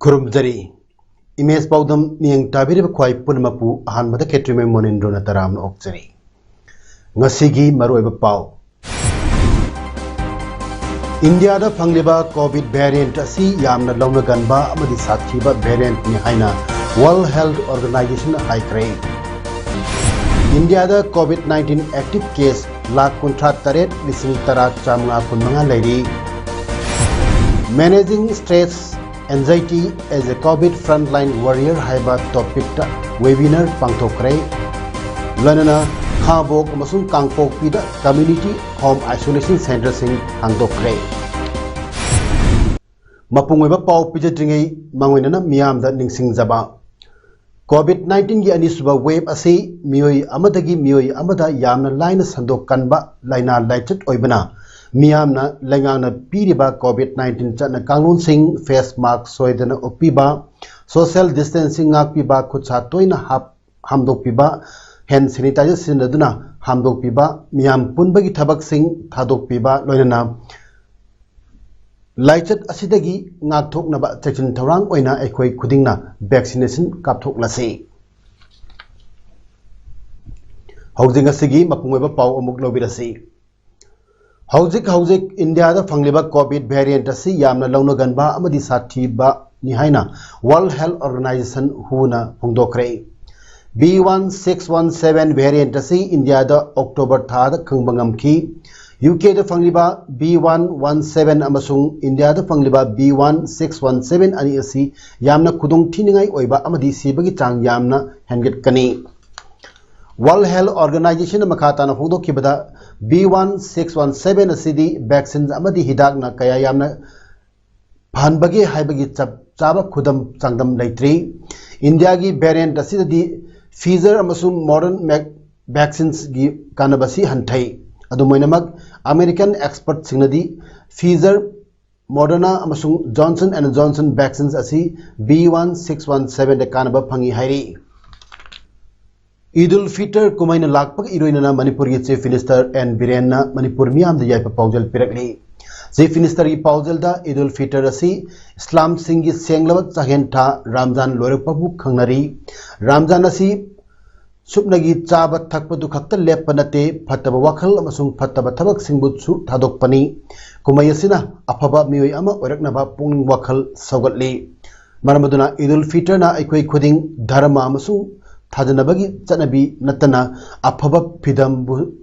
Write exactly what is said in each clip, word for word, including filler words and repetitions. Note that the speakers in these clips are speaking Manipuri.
ꯈꯨꯔꯨꯝꯖꯔꯤ꯫ ꯏꯃꯦꯖ ꯄꯥꯎꯗꯝ ꯃꯤꯠꯌꯦꯡ ꯇꯥꯕꯤꯔꯤꯕ ꯈ꯭ꯋꯥꯏ ꯄꯨꯝꯅꯃꯛꯄꯨ ꯑꯍꯥꯟꯕꯗ ꯈꯦꯇ꯭ꯔꯤꯃꯌꯨꯝ ꯃꯣꯅꯤꯟꯗ꯭ꯔꯣꯅ ꯇꯔꯥꯝꯅ ꯑꯣꯛꯆꯔꯤ꯫ ꯉꯁꯤꯒꯤ ꯃꯔꯨꯑꯣꯏꯕ ꯄꯥꯎ꯫ ꯏꯟꯗꯤꯌꯥꯗ ꯐꯪꯂꯤꯕ ꯀꯣꯚꯤꯗ ꯚꯦꯔꯤꯌꯦꯟꯠ ꯑꯁꯤ ꯌꯥꯝꯅ ꯂꯧꯅꯒꯟꯕ ꯑꯃꯗꯤ ꯁꯥꯊꯤꯕ ꯚꯦꯔꯤꯌꯦꯟꯠꯅꯤ ꯍꯥꯏꯅ ꯋꯥꯔꯜꯗ ꯍꯦꯜꯊ ꯑꯣꯔꯒꯅꯥꯏꯖꯦꯁꯟꯅ ꯍꯥꯏꯈ꯭ꯔꯦ꯫ ꯏꯟꯗꯤꯌꯥꯗ COVID nineteen active case lakh ꯀꯨꯟꯊ꯭ꯔꯥ ꯇꯔꯦꯠ ꯂꯤꯁꯤꯡ ꯇꯔꯥ ꯆꯥꯃꯉꯥ ꯀꯨꯟꯃꯉꯥ ꯂꯩꯔꯤ꯫ Managing Stress Anxiety as a COVID Frontline Warrior ꯍꯥꯏꯕ ꯇꯣꯄꯤꯛꯇ ꯋꯦꯕꯤꯅꯥꯔ ꯄꯥꯡꯊꯣꯛꯈ꯭ꯔꯦ꯫ ꯂꯣꯏꯅꯅ ꯈꯥꯉꯕꯣꯛ ꯑꯃꯁꯨꯡ ꯀꯥꯡꯄꯣꯛꯄꯤꯗ ꯀꯝꯃ꯭ꯌꯨꯅꯤꯇꯤ ꯍꯣꯝ ꯑꯥꯏꯁꯣꯂꯦꯁꯟ ꯁꯦꯟꯇꯔꯁꯤꯡ ꯍꯥꯡꯗꯣꯛꯈ꯭ꯔꯦ꯫ ꯃꯄꯨꯡ ꯑꯣꯏꯕ ꯄꯥꯎ ꯄꯤꯖꯗ꯭ꯔꯤꯉꯩ ꯃꯥꯡꯑꯣꯏꯅꯅ ꯃꯤꯌꯥꯝꯗ ꯅꯤꯡꯁꯤꯡꯖꯕ꯫ ꯀꯣꯚꯤꯗ ꯅꯥꯏꯟꯇꯤꯟꯒꯤ ꯑꯅꯤꯁꯨꯕ ꯋꯦꯕ ꯑꯁꯤ ꯃꯤꯑꯣꯏ ꯑꯃꯗꯒꯤ ꯃꯤꯑꯣꯏ ꯑꯃꯗ ꯌꯥꯝꯅ ꯂꯥꯏꯅ ꯁꯟꯗꯣꯛꯀꯟꯕ ꯂꯥꯏꯅꯥ ꯂꯥꯏꯆꯠ ꯑꯣꯏꯕꯅ, ꯃꯤꯌꯥꯝꯅ ꯂꯩꯉꯥꯛꯅ ꯄꯤꯔꯤꯕ ꯀꯣꯚꯤꯗ ꯅꯥꯏꯟꯇꯤꯟ ꯆꯠꯅ ꯀꯥꯡꯂꯣꯟꯁꯤꯡ, ꯐꯦꯁ ꯃꯥꯁ꯭ꯛ ꯁꯣꯏꯗꯅ ꯎꯞꯄꯤꯕ, ꯁꯣꯁꯤꯌꯦꯜ ꯗꯤꯁꯇꯦꯟꯁꯤꯡ ꯉꯥꯛꯄꯤꯕ, ꯈꯨꯠꯁꯥ ꯇꯣꯏꯅ ꯍꯥꯞ-, ꯍꯥꯝꯗꯣꯛꯄꯤꯕ, ꯍꯦꯟ ꯁꯦꯅꯤꯇꯥꯏꯖꯔ ꯁꯤꯖꯤꯟꯅꯗꯨꯅ ꯍꯥꯝꯗꯣꯛꯄꯤꯕ, ꯃꯤꯌꯥꯝ ꯄꯨꯟꯕꯒꯤ ꯊꯕꯛꯁꯤꯡ ꯊꯥꯗꯣꯛꯄꯤꯕ, ꯂꯣꯏꯅꯅ ꯂꯥꯏꯆꯠ ꯑꯁꯤꯗꯒꯤ ꯉꯥꯛꯊꯣꯛꯅꯕ ꯆꯦꯛꯁꯤꯟ ꯊꯧꯔꯥꯡ ꯑꯣꯏꯅ ꯑꯩꯈꯣꯏ ꯈꯨꯗꯤꯡꯅ ꯚꯦꯛꯁꯤꯅꯦꯁꯟ ꯀꯥꯞꯊꯣꯛꯂꯁꯤ꯫ ꯍꯧꯖꯤꯛ ꯉꯁꯤꯒꯤ ꯃꯄꯨꯡ ꯑꯣꯏꯕ ꯄꯥꯎ ꯑꯃꯨꯛ ꯂꯧꯕꯤꯔꯁꯤ꯫ ꯍꯧꯖꯤꯛ ꯍꯧꯖꯤꯛ ꯏꯟꯗꯤꯌꯥꯗ ꯐꯪꯂꯤꯕ ꯀꯣꯚꯤꯗ ꯚꯦꯔꯤꯌꯦꯟꯠ ꯑꯁꯤ ꯌꯥꯝꯅ ꯂꯧꯅꯒꯟꯕ ꯑꯃꯗꯤ ꯁꯥꯊꯤꯕꯅꯤ ꯍꯥꯏꯅ ꯋꯥꯔꯜꯗ ꯍꯦꯜꯊ ꯑꯣꯔꯒꯅꯥꯏꯖꯦꯁꯟ ꯍꯨꯅ ꯐꯣꯡꯗꯣꯛꯈ꯭ꯔꯦ꯫ B one six one seven variant ꯑꯁꯤ ꯏꯟꯗꯤꯌꯥꯗ ꯑꯣꯛꯇꯣꯕꯔ ꯊꯥꯗ ꯈꯪꯕ ꯉꯝꯈꯤ꯫ ꯌꯨ ꯀꯦꯗ ꯐꯪꯂꯤꯕ ꯕꯤ ꯋꯥꯟ ꯋꯥꯟ ꯁꯚꯦꯟ ꯑꯃꯁꯨꯡ ꯏꯟꯗꯤꯌꯥꯗ ꯐꯪꯂꯤꯕ B one six one seven ꯑꯅꯤ ꯑꯁꯤ ꯌꯥꯝꯅ ꯈꯨꯗꯣꯡ ꯊꯤꯅꯤꯡꯉꯥꯏ ꯑꯣꯏꯕ ꯑꯃꯗꯤ ꯁꯤꯕꯒꯤ ꯆꯥꯡ ꯌꯥꯝꯅ ꯍꯦꯟꯒꯠꯀꯅꯤ꯫ ꯋꯥꯔꯜꯗ ꯍꯦꯜꯊ ꯑꯣꯔꯒꯅꯥꯏꯖꯦꯁꯟꯅ ꯃꯈꯥ ꯇꯥꯅ ꯐꯣꯡꯗꯣꯛꯈꯤꯕꯗ, B one six one seven ꯑꯁꯤꯗꯤ ꯚꯦꯛꯁꯤꯟ ꯑꯃꯗꯤ ꯍꯤꯗꯥꯛꯅ ꯀꯌꯥ ꯌꯥꯝꯅ ꯐꯍꯟꯕꯒꯦ ꯍꯥꯏꯕꯒꯤ ꯆꯞ ꯆꯥꯕ ꯈꯨꯗꯝ ꯆꯥꯡꯗꯝ ꯂꯩꯇ꯭ꯔꯤ꯫ ꯏꯟꯗꯤꯌꯥꯒꯤ ꯚꯦꯔꯤꯌꯦꯟꯠ ꯑꯁꯤꯗꯗꯤ Pfizer ꯑꯃꯁꯨꯡ Moderna vaccines ꯒꯤ ꯀꯥꯟꯅꯕꯁꯤ ꯍꯟꯊꯩ꯫ ꯑꯗꯨꯝ ꯑꯣꯏꯅꯃꯛ, American expert ꯁꯤꯡꯅꯗꯤ Pfizer, Moderna ꯑꯃꯁꯨꯡ Johnson and Johnson vaccines ꯑꯁꯤ B one six one seven ꯗ ꯀꯥꯟꯅꯕ ꯐꯪꯏ ꯍꯥꯏꯔꯤ꯫ ꯏꯗ ꯎꯜ ꯐꯤꯇꯔ ꯀꯨꯝꯍꯩꯅ ꯂꯥꯛꯄꯒ ꯏꯔꯣꯏꯅꯅ ꯃꯅꯤꯄꯨꯔꯒꯤ Chief Minister N ꯕꯤꯔꯦꯟꯅ ꯃꯅꯤꯄꯨꯔ ꯃꯤꯌꯥꯝꯗ ꯌꯥꯏꯐ ꯄꯥꯎꯖꯦꯜ ꯄꯤꯔꯛꯂꯤ꯫ Chief Minister ꯒꯤ ꯄꯥꯎꯖꯦꯜꯗ ꯏꯗ ꯎꯜ ꯐꯤꯇꯔ ꯑꯁꯤ ꯏꯁꯂꯥꯝꯁꯤꯡꯒꯤ ꯁꯦꯡꯂꯕ ꯆꯥꯛꯍꯦꯟ ꯊꯥ ꯔꯥꯝꯖꯥꯟ ꯂꯣꯏꯔꯛꯄꯕꯨ ꯈꯪꯅꯔꯤ꯫ ꯔꯥꯝꯖꯥꯟ ꯑꯁꯤ ꯁꯨꯞꯅꯒꯤ ꯆꯥꯕ ꯊꯛꯄꯗꯨ ꯈꯛꯇ ꯂꯦꯞꯄ ꯅꯠꯇꯦ, ꯐꯠꯇꯕ ꯋꯥꯈꯜ ꯑꯃꯁꯨꯡ ꯐꯠꯇꯕ ꯊꯕꯛꯁꯤꯡꯕꯨꯁꯨ ꯊꯥꯗꯣꯛꯄꯅꯤ꯫ ꯀꯨꯝꯍꯩ ꯑꯁꯤꯅ ꯑꯐꯕ ꯃꯤꯑꯣꯏ ꯑꯃ ꯑꯣꯏꯔꯛꯅꯕ ꯄꯨꯛꯅꯤꯡ ꯋꯥꯈꯜ ꯁꯧꯒꯠꯂꯤ꯫ ꯃꯔꯝ ꯑꯗꯨꯅ ꯏꯗ ꯎꯜ ꯐꯤꯇꯔꯅ ꯑꯩꯈꯣꯏ ꯈꯨꯗꯤꯡ ꯙꯔꯃ ꯑꯃꯁꯨꯡ ꯊꯥꯖꯅꯕꯒꯤ ꯆꯠꯅꯕꯤ ꯅꯠꯇꯅ ꯑꯐꯕ ꯐꯤꯗꯝꯕꯨ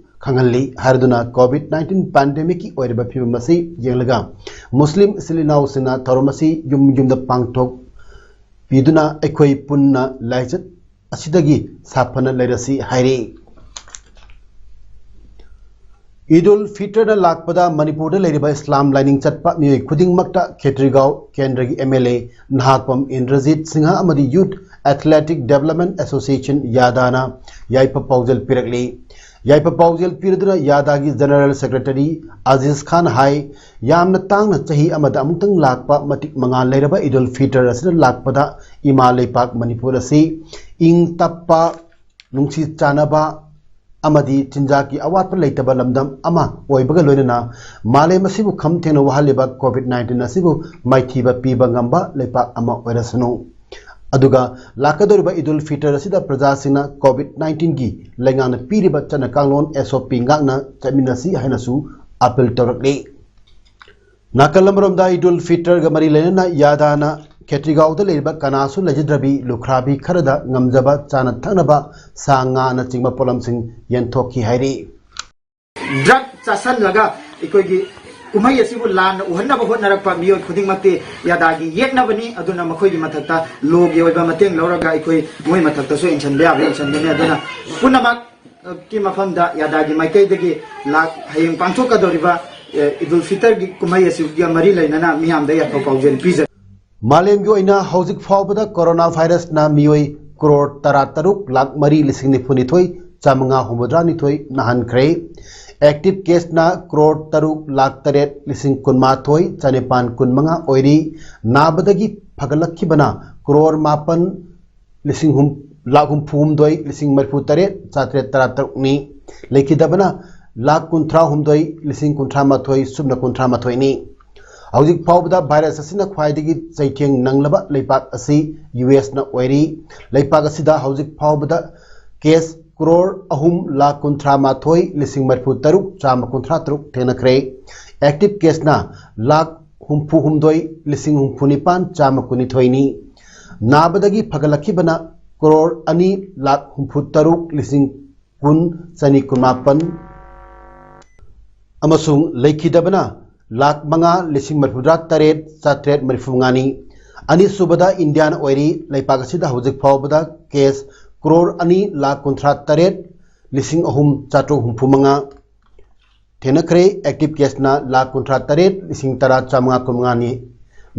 ꯈꯪꯍꯜꯂꯤ ꯍꯥꯏꯔꯗꯨꯅ, COVID nineteen pandemic ꯀꯤ ꯑꯣꯏꯔꯤꯕ ꯐꯤꯕꯝ ꯑꯁꯤ ꯌꯦꯡꯂꯒ ꯃꯨꯁꯂꯤꯝ ꯏꯆꯤꯜ ꯏꯅꯥꯎꯁꯤꯡꯅ ꯊꯧꯔꯝ ꯑꯁꯤ ꯌꯨꯝ ꯌꯨꯝꯗ ꯄꯥꯡꯊꯣꯛꯄꯤꯗꯨꯅ ꯑꯩꯈꯣꯏ ꯄꯨꯟꯅ ꯂꯥꯏꯆꯠ ꯑꯁꯤꯗꯒꯤ ꯁꯥꯐꯅ ꯂꯩꯔꯁꯤ ꯍꯥꯏꯔꯤ꯫ ꯏꯗ ꯎꯜ ꯐꯤꯇꯔꯅ ꯂꯥꯛꯄꯗ ꯃꯅꯤꯄꯨꯔꯗ ꯂꯩꯔꯤꯕ ꯏꯁꯂꯥꯝ ꯂꯥꯏꯅꯤꯡ ꯆꯠꯄ ꯃꯤꯑꯣꯏ ꯈꯨꯗꯤꯡꯃꯛꯇ ꯈꯦꯇ꯭ꯔꯤꯒꯥꯎ ꯀꯦꯟꯗ꯭ꯔꯒꯤ MLA ꯅꯍꯥꯛꯄꯝ ꯏꯟꯗ꯭ꯔꯖꯤꯠ ꯁꯤꯡꯍ ꯑꯃꯗꯤ Youth Athletic Development Association, ꯌꯥꯗꯥꯅ ꯌꯥꯏꯐ ꯄꯥꯎꯖꯦꯜ ꯄꯤꯔꯛꯂꯤ꯫ ꯌꯥꯏꯐ ꯄꯥꯎꯖꯦꯜ ꯄꯤꯔꯗꯨꯅ ꯌꯥꯗꯥꯒꯤ General Secretary ꯑꯖꯤꯖ ꯈꯥꯟ ꯍꯥꯏ, ꯌꯥꯝꯅ ꯇꯥꯡꯅ ꯆꯍꯤ ꯑꯃꯗ ꯑꯃꯨꯛꯇꯪ ꯂꯥꯛꯄ ꯃꯇꯤꯛ ꯃꯉꯥꯜ ꯂꯩꯔꯕ ꯏꯗ ꯎꯜ ꯐꯤꯇꯔ ꯑꯁꯤꯅ ꯂꯥꯛꯄꯗ ꯏꯃꯥ ꯂꯩꯄꯥꯛ ꯃꯅꯤꯄꯨꯔ ꯑꯁꯤ ꯏꯪ ꯇꯞꯄ, ꯅꯨꯡꯁꯤ ꯆꯥꯟꯅꯕ ꯑꯃꯗꯤ ꯆꯤꯟꯖꯥꯛꯀꯤ ꯑꯋꯥꯠꯄ ꯂꯩꯇꯕ ꯂꯝꯗꯝ ꯑꯃ ꯑꯣꯏꯕꯒ ꯂꯣꯏꯅꯅ ꯃꯥꯂꯦꯝ ꯑꯁꯤꯕꯨ ꯈꯝ ꯊꯦꯡꯅ ꯋꯥꯍꯜꯂꯤꯕ COVID nineteen ꯑꯁꯤꯕꯨ ꯃꯥꯏꯊꯤꯕ ꯄꯤꯕ ꯉꯝꯕ ꯂꯩꯄꯥꯛ ꯑꯃ ꯑꯣꯏꯔꯁꯅꯨ꯫ ꯑꯗꯨꯒ ꯂꯥꯛꯀꯗꯧꯔꯤꯕ ꯏꯗ ꯎꯜ ꯐꯤꯇꯔ ꯑꯁꯤꯗ ꯄ꯭ꯔꯖꯥꯁꯤꯡꯅ COVID nineteen ꯒꯤ ꯂꯩꯉꯥꯛꯅ ꯄꯤꯔꯤꯕ ꯆꯠꯅ ꯀꯥꯡꯂꯣꯟ SOP ꯉꯥꯛꯅ ꯆꯠꯃꯤꯟꯅꯁꯤ ꯍꯥꯏꯅꯁꯨ ꯑꯥꯄꯤꯜ ꯇꯧꯔꯛꯂꯤ꯫ ꯅꯥꯀꯜ ꯑꯃꯔꯣꯝꯗ ꯏꯗ ꯎꯜ ꯐꯤꯇꯔꯒ ꯃꯔꯤ ꯂꯩꯅꯅ ꯌꯥꯗꯥꯅ ꯈꯦꯇ꯭ꯔꯤꯒꯥꯎꯗ ꯂꯩꯔꯤꯕ ꯀꯅꯥꯁꯨ ꯂꯩꯖꯗ꯭ꯔꯕꯤ ꯂꯨꯈ꯭ꯔꯥꯕꯤ ꯈꯔꯗ ꯉꯝꯖꯕ ꯆꯥꯅ ꯊꯛꯅꯕ ꯁꯥ ꯉꯥꯅꯆꯤꯡꯕ ꯄꯣꯠꯂꯝꯁꯤꯡ ꯌꯦꯟꯊꯣꯛꯈꯤ ꯍꯥꯏꯔꯤ꯫ ꯗ꯭ꯔꯒ ꯆꯥꯁꯤꯜꯂꯒ ꯑꯩꯈꯣꯏꯒꯤ ꯀꯨꯝꯍꯩ ꯑꯁꯤꯕꯨ ꯂꯥꯟꯅ ꯎꯍꯟꯅꯕ ꯍꯣꯠꯅꯔꯛꯄ ꯃꯤꯑꯣꯏ ꯈꯨꯗꯤꯡꯃꯛꯇꯤ ꯌꯥꯗꯥꯒꯤ ꯌꯦꯛꯅꯕꯅꯤ꯫ ꯑꯗꯨꯅ ꯃꯈꯣꯏꯒꯤ ꯃꯊꯛꯇ ꯂꯣꯒꯤ ꯑꯣꯏꯕ ꯃꯇꯦꯡ ꯂꯧꯔꯒ ꯑꯩꯈꯣꯏ ꯃꯣꯏ ꯃꯊꯛꯇꯁꯨ ꯏꯟꯁꯤꯟꯕ ꯌꯥꯕ ꯏꯟꯁꯤꯟꯒꯅꯤ꯫ ꯑꯗꯨꯅ ꯄꯨꯝꯅꯃꯛꯀꯤ ꯃꯐꯝꯗ ꯌꯥꯗꯥꯒꯤ ꯃꯥꯏꯀꯩꯗꯒꯤ ꯂꯥꯛ ꯍꯌꯦꯡ ꯄꯥꯡꯊꯣꯛꯀꯗꯧꯔꯤꯕ ꯑꯦ, ꯏꯗꯨꯜ ꯐꯤꯇꯔꯒꯤ ꯀꯨꯝꯍꯩ ꯑꯁꯤꯒ ꯃꯔꯤ ꯂꯩꯅꯅ ꯃꯤꯌꯥꯝꯗ ꯌꯥꯏꯐ ꯄꯥꯎꯖꯦꯜ ꯄꯤꯖꯔꯤ꯫ ꯃꯥꯂꯦꯝꯒꯤ ꯑꯣꯏꯅ ꯍꯧꯖꯤꯛ ꯐꯥꯎꯕꯗ ꯀꯣꯔꯣꯅꯥ ꯚꯥꯏꯔꯁꯅ ꯃꯤꯑꯣꯏ ꯀ꯭ꯔꯣꯔ ꯇꯔꯥ ꯇꯔꯨꯛ ꯂꯥꯛ ꯃꯔꯤ ꯂꯤꯁꯤꯡ ꯅꯤꯐꯨ ꯅꯤꯊꯣꯏ ꯆꯥꯃꯉꯥ ꯍꯨꯝꯐꯨꯇꯔꯥ ꯅꯤꯊꯣꯏ ꯅꯥꯍꯟꯈ꯭ꯔꯦ꯫ ꯑꯦꯛꯇꯤꯚ ꯀꯦꯁꯅ ꯀ꯭ꯔꯣꯔ ꯇꯔꯨꯛ ꯂꯥꯛ ꯇꯔꯦꯠ ꯂꯤꯁꯤꯡ ꯀꯨꯟꯃꯥꯊꯣꯏ ꯆꯥꯅꯤꯄꯥꯟ ꯀꯨꯟꯃꯉꯥ ꯑꯣꯏꯔꯤ꯫ ꯅꯥꯕꯗꯒꯤ ꯐꯒꯠꯂꯛꯈꯤꯕꯅ ꯀ꯭ꯔꯣꯔ ꯃꯥꯄꯟ ꯂꯤꯁꯤꯡ ꯍꯨꯝ ꯂꯥꯛ ꯍꯨꯝꯐꯨ ꯍꯨꯝꯗꯣꯏ ꯂꯤꯁꯤꯡ ꯃꯔꯤꯐꯨ ꯇꯔꯦꯠ ꯆꯥꯇ꯭ꯔꯦꯠ ꯇꯔꯥ ꯇꯔꯨꯛꯅꯤ꯫ ꯂꯩꯈꯤꯗꯕꯅ ꯂꯥꯛ ꯀꯨꯟꯊ꯭ꯔꯥ ꯍꯨꯝꯗꯣꯏ ꯂꯤꯁꯤꯡ ꯀꯨꯟꯊ꯭ꯔꯥ ꯃꯥꯊꯣꯏ ꯁꯨꯞꯅ ꯀꯨꯟꯊ꯭ꯔꯥ ꯃꯥꯊꯣꯏꯅꯤ꯫ ꯍꯧꯖꯤꯛ ꯐꯥꯎꯕꯗ ꯚꯥꯏꯔꯁ ꯑꯁꯤꯅ ꯈ꯭ꯋꯥꯏꯗꯒꯤ ꯆꯩꯊꯦꯡ ꯅꯪꯂꯕ ꯂꯩꯄꯥꯛ ꯑꯁꯤ ꯌꯨ ꯑꯦꯁꯅ ꯑꯣꯏꯔꯤ꯫ ꯂꯩꯄꯥꯛ ꯑꯁꯤꯗ ꯍꯧꯖꯤꯛ ꯐꯥꯎꯕꯗ ꯀꯦꯁ ꯀ꯭ꯔꯣꯔ ꯑꯍꯨꯝ ꯂꯥꯛ ꯀꯨꯟꯊ꯭ꯔꯥ ꯃꯥꯊꯣꯏ ꯂꯤꯁꯤꯡ ꯃꯔꯤꯐꯨ ꯇꯔꯨꯛ ꯆꯥꯝꯃ ꯀꯨꯟꯊ꯭ꯔꯥ ꯇꯔꯨꯛ ꯊꯦꯡꯅꯈ꯭ꯔꯦ꯫ ꯑꯦꯛꯇꯤꯚ ꯀꯦꯁꯅ ꯂꯥꯛ ꯍꯨꯝꯐꯨ ꯍꯨꯝꯗꯣꯏ ꯂꯤꯁꯤꯡ ꯍꯨꯝꯐꯨ ꯅꯤꯄꯥꯟ ꯆꯥꯝꯃ ꯀꯨꯟꯅꯤꯊꯣꯏꯅꯤ꯫ ꯅꯥꯕꯗꯒꯤ ꯐꯒꯠꯂꯛꯈꯤꯕꯅ ꯀ꯭ꯔꯣꯔ ꯑꯅꯤ ꯂꯥꯛ ꯍꯨꯝꯐꯨ ꯇꯔꯨꯛ ꯂꯤꯁꯤꯡ ꯀꯨꯟ ꯆꯅꯤ ꯀꯨꯟꯃꯥꯄꯟ ꯑꯃꯁꯨꯡ ꯂꯩꯈꯤꯗꯕꯅ ꯂꯥꯛ ꯃꯉꯥ ꯂꯤꯁꯤꯡ ꯃꯔꯤꯐꯨꯇꯔꯥ ꯇꯔꯦꯠ ꯆꯥꯇ꯭ꯔꯦꯠ ꯃꯔꯤꯐꯨ ꯃꯉꯥꯅꯤ꯫ ꯑꯅꯤꯁꯨꯕꯗ ꯏꯟꯗꯤꯌꯥꯅ ꯑꯣꯏꯔꯤ꯫ ꯂꯩꯄꯥꯛ ꯑꯁꯤꯗ ꯍꯧꯖꯤꯛ ꯐꯥꯎꯕꯗ ꯀꯦꯁ ꯀ꯭ꯔꯣꯔ ꯑꯅꯤ ꯂꯥꯛ ꯀꯨꯟꯊ꯭ꯔꯥ ꯇꯔꯦꯠ ꯂꯤꯁꯤꯡ ꯑꯍꯨꯝ ꯆꯥꯇ꯭ꯔꯨꯛ ꯍꯨꯝꯐꯨ ꯃꯉꯥ ꯊꯦꯡꯅꯈ꯭ꯔꯦ꯫ ꯑꯦꯛꯇꯤꯚ ꯀꯦꯁꯅ ꯂꯥꯛ ꯀꯨꯟꯊ꯭ꯔꯥ ꯇꯔꯦꯠ ꯂꯤꯁꯤꯡ ꯇꯔꯥ ꯆꯥꯃꯉꯥ ꯀꯨꯟꯃꯉꯥꯅꯤ꯫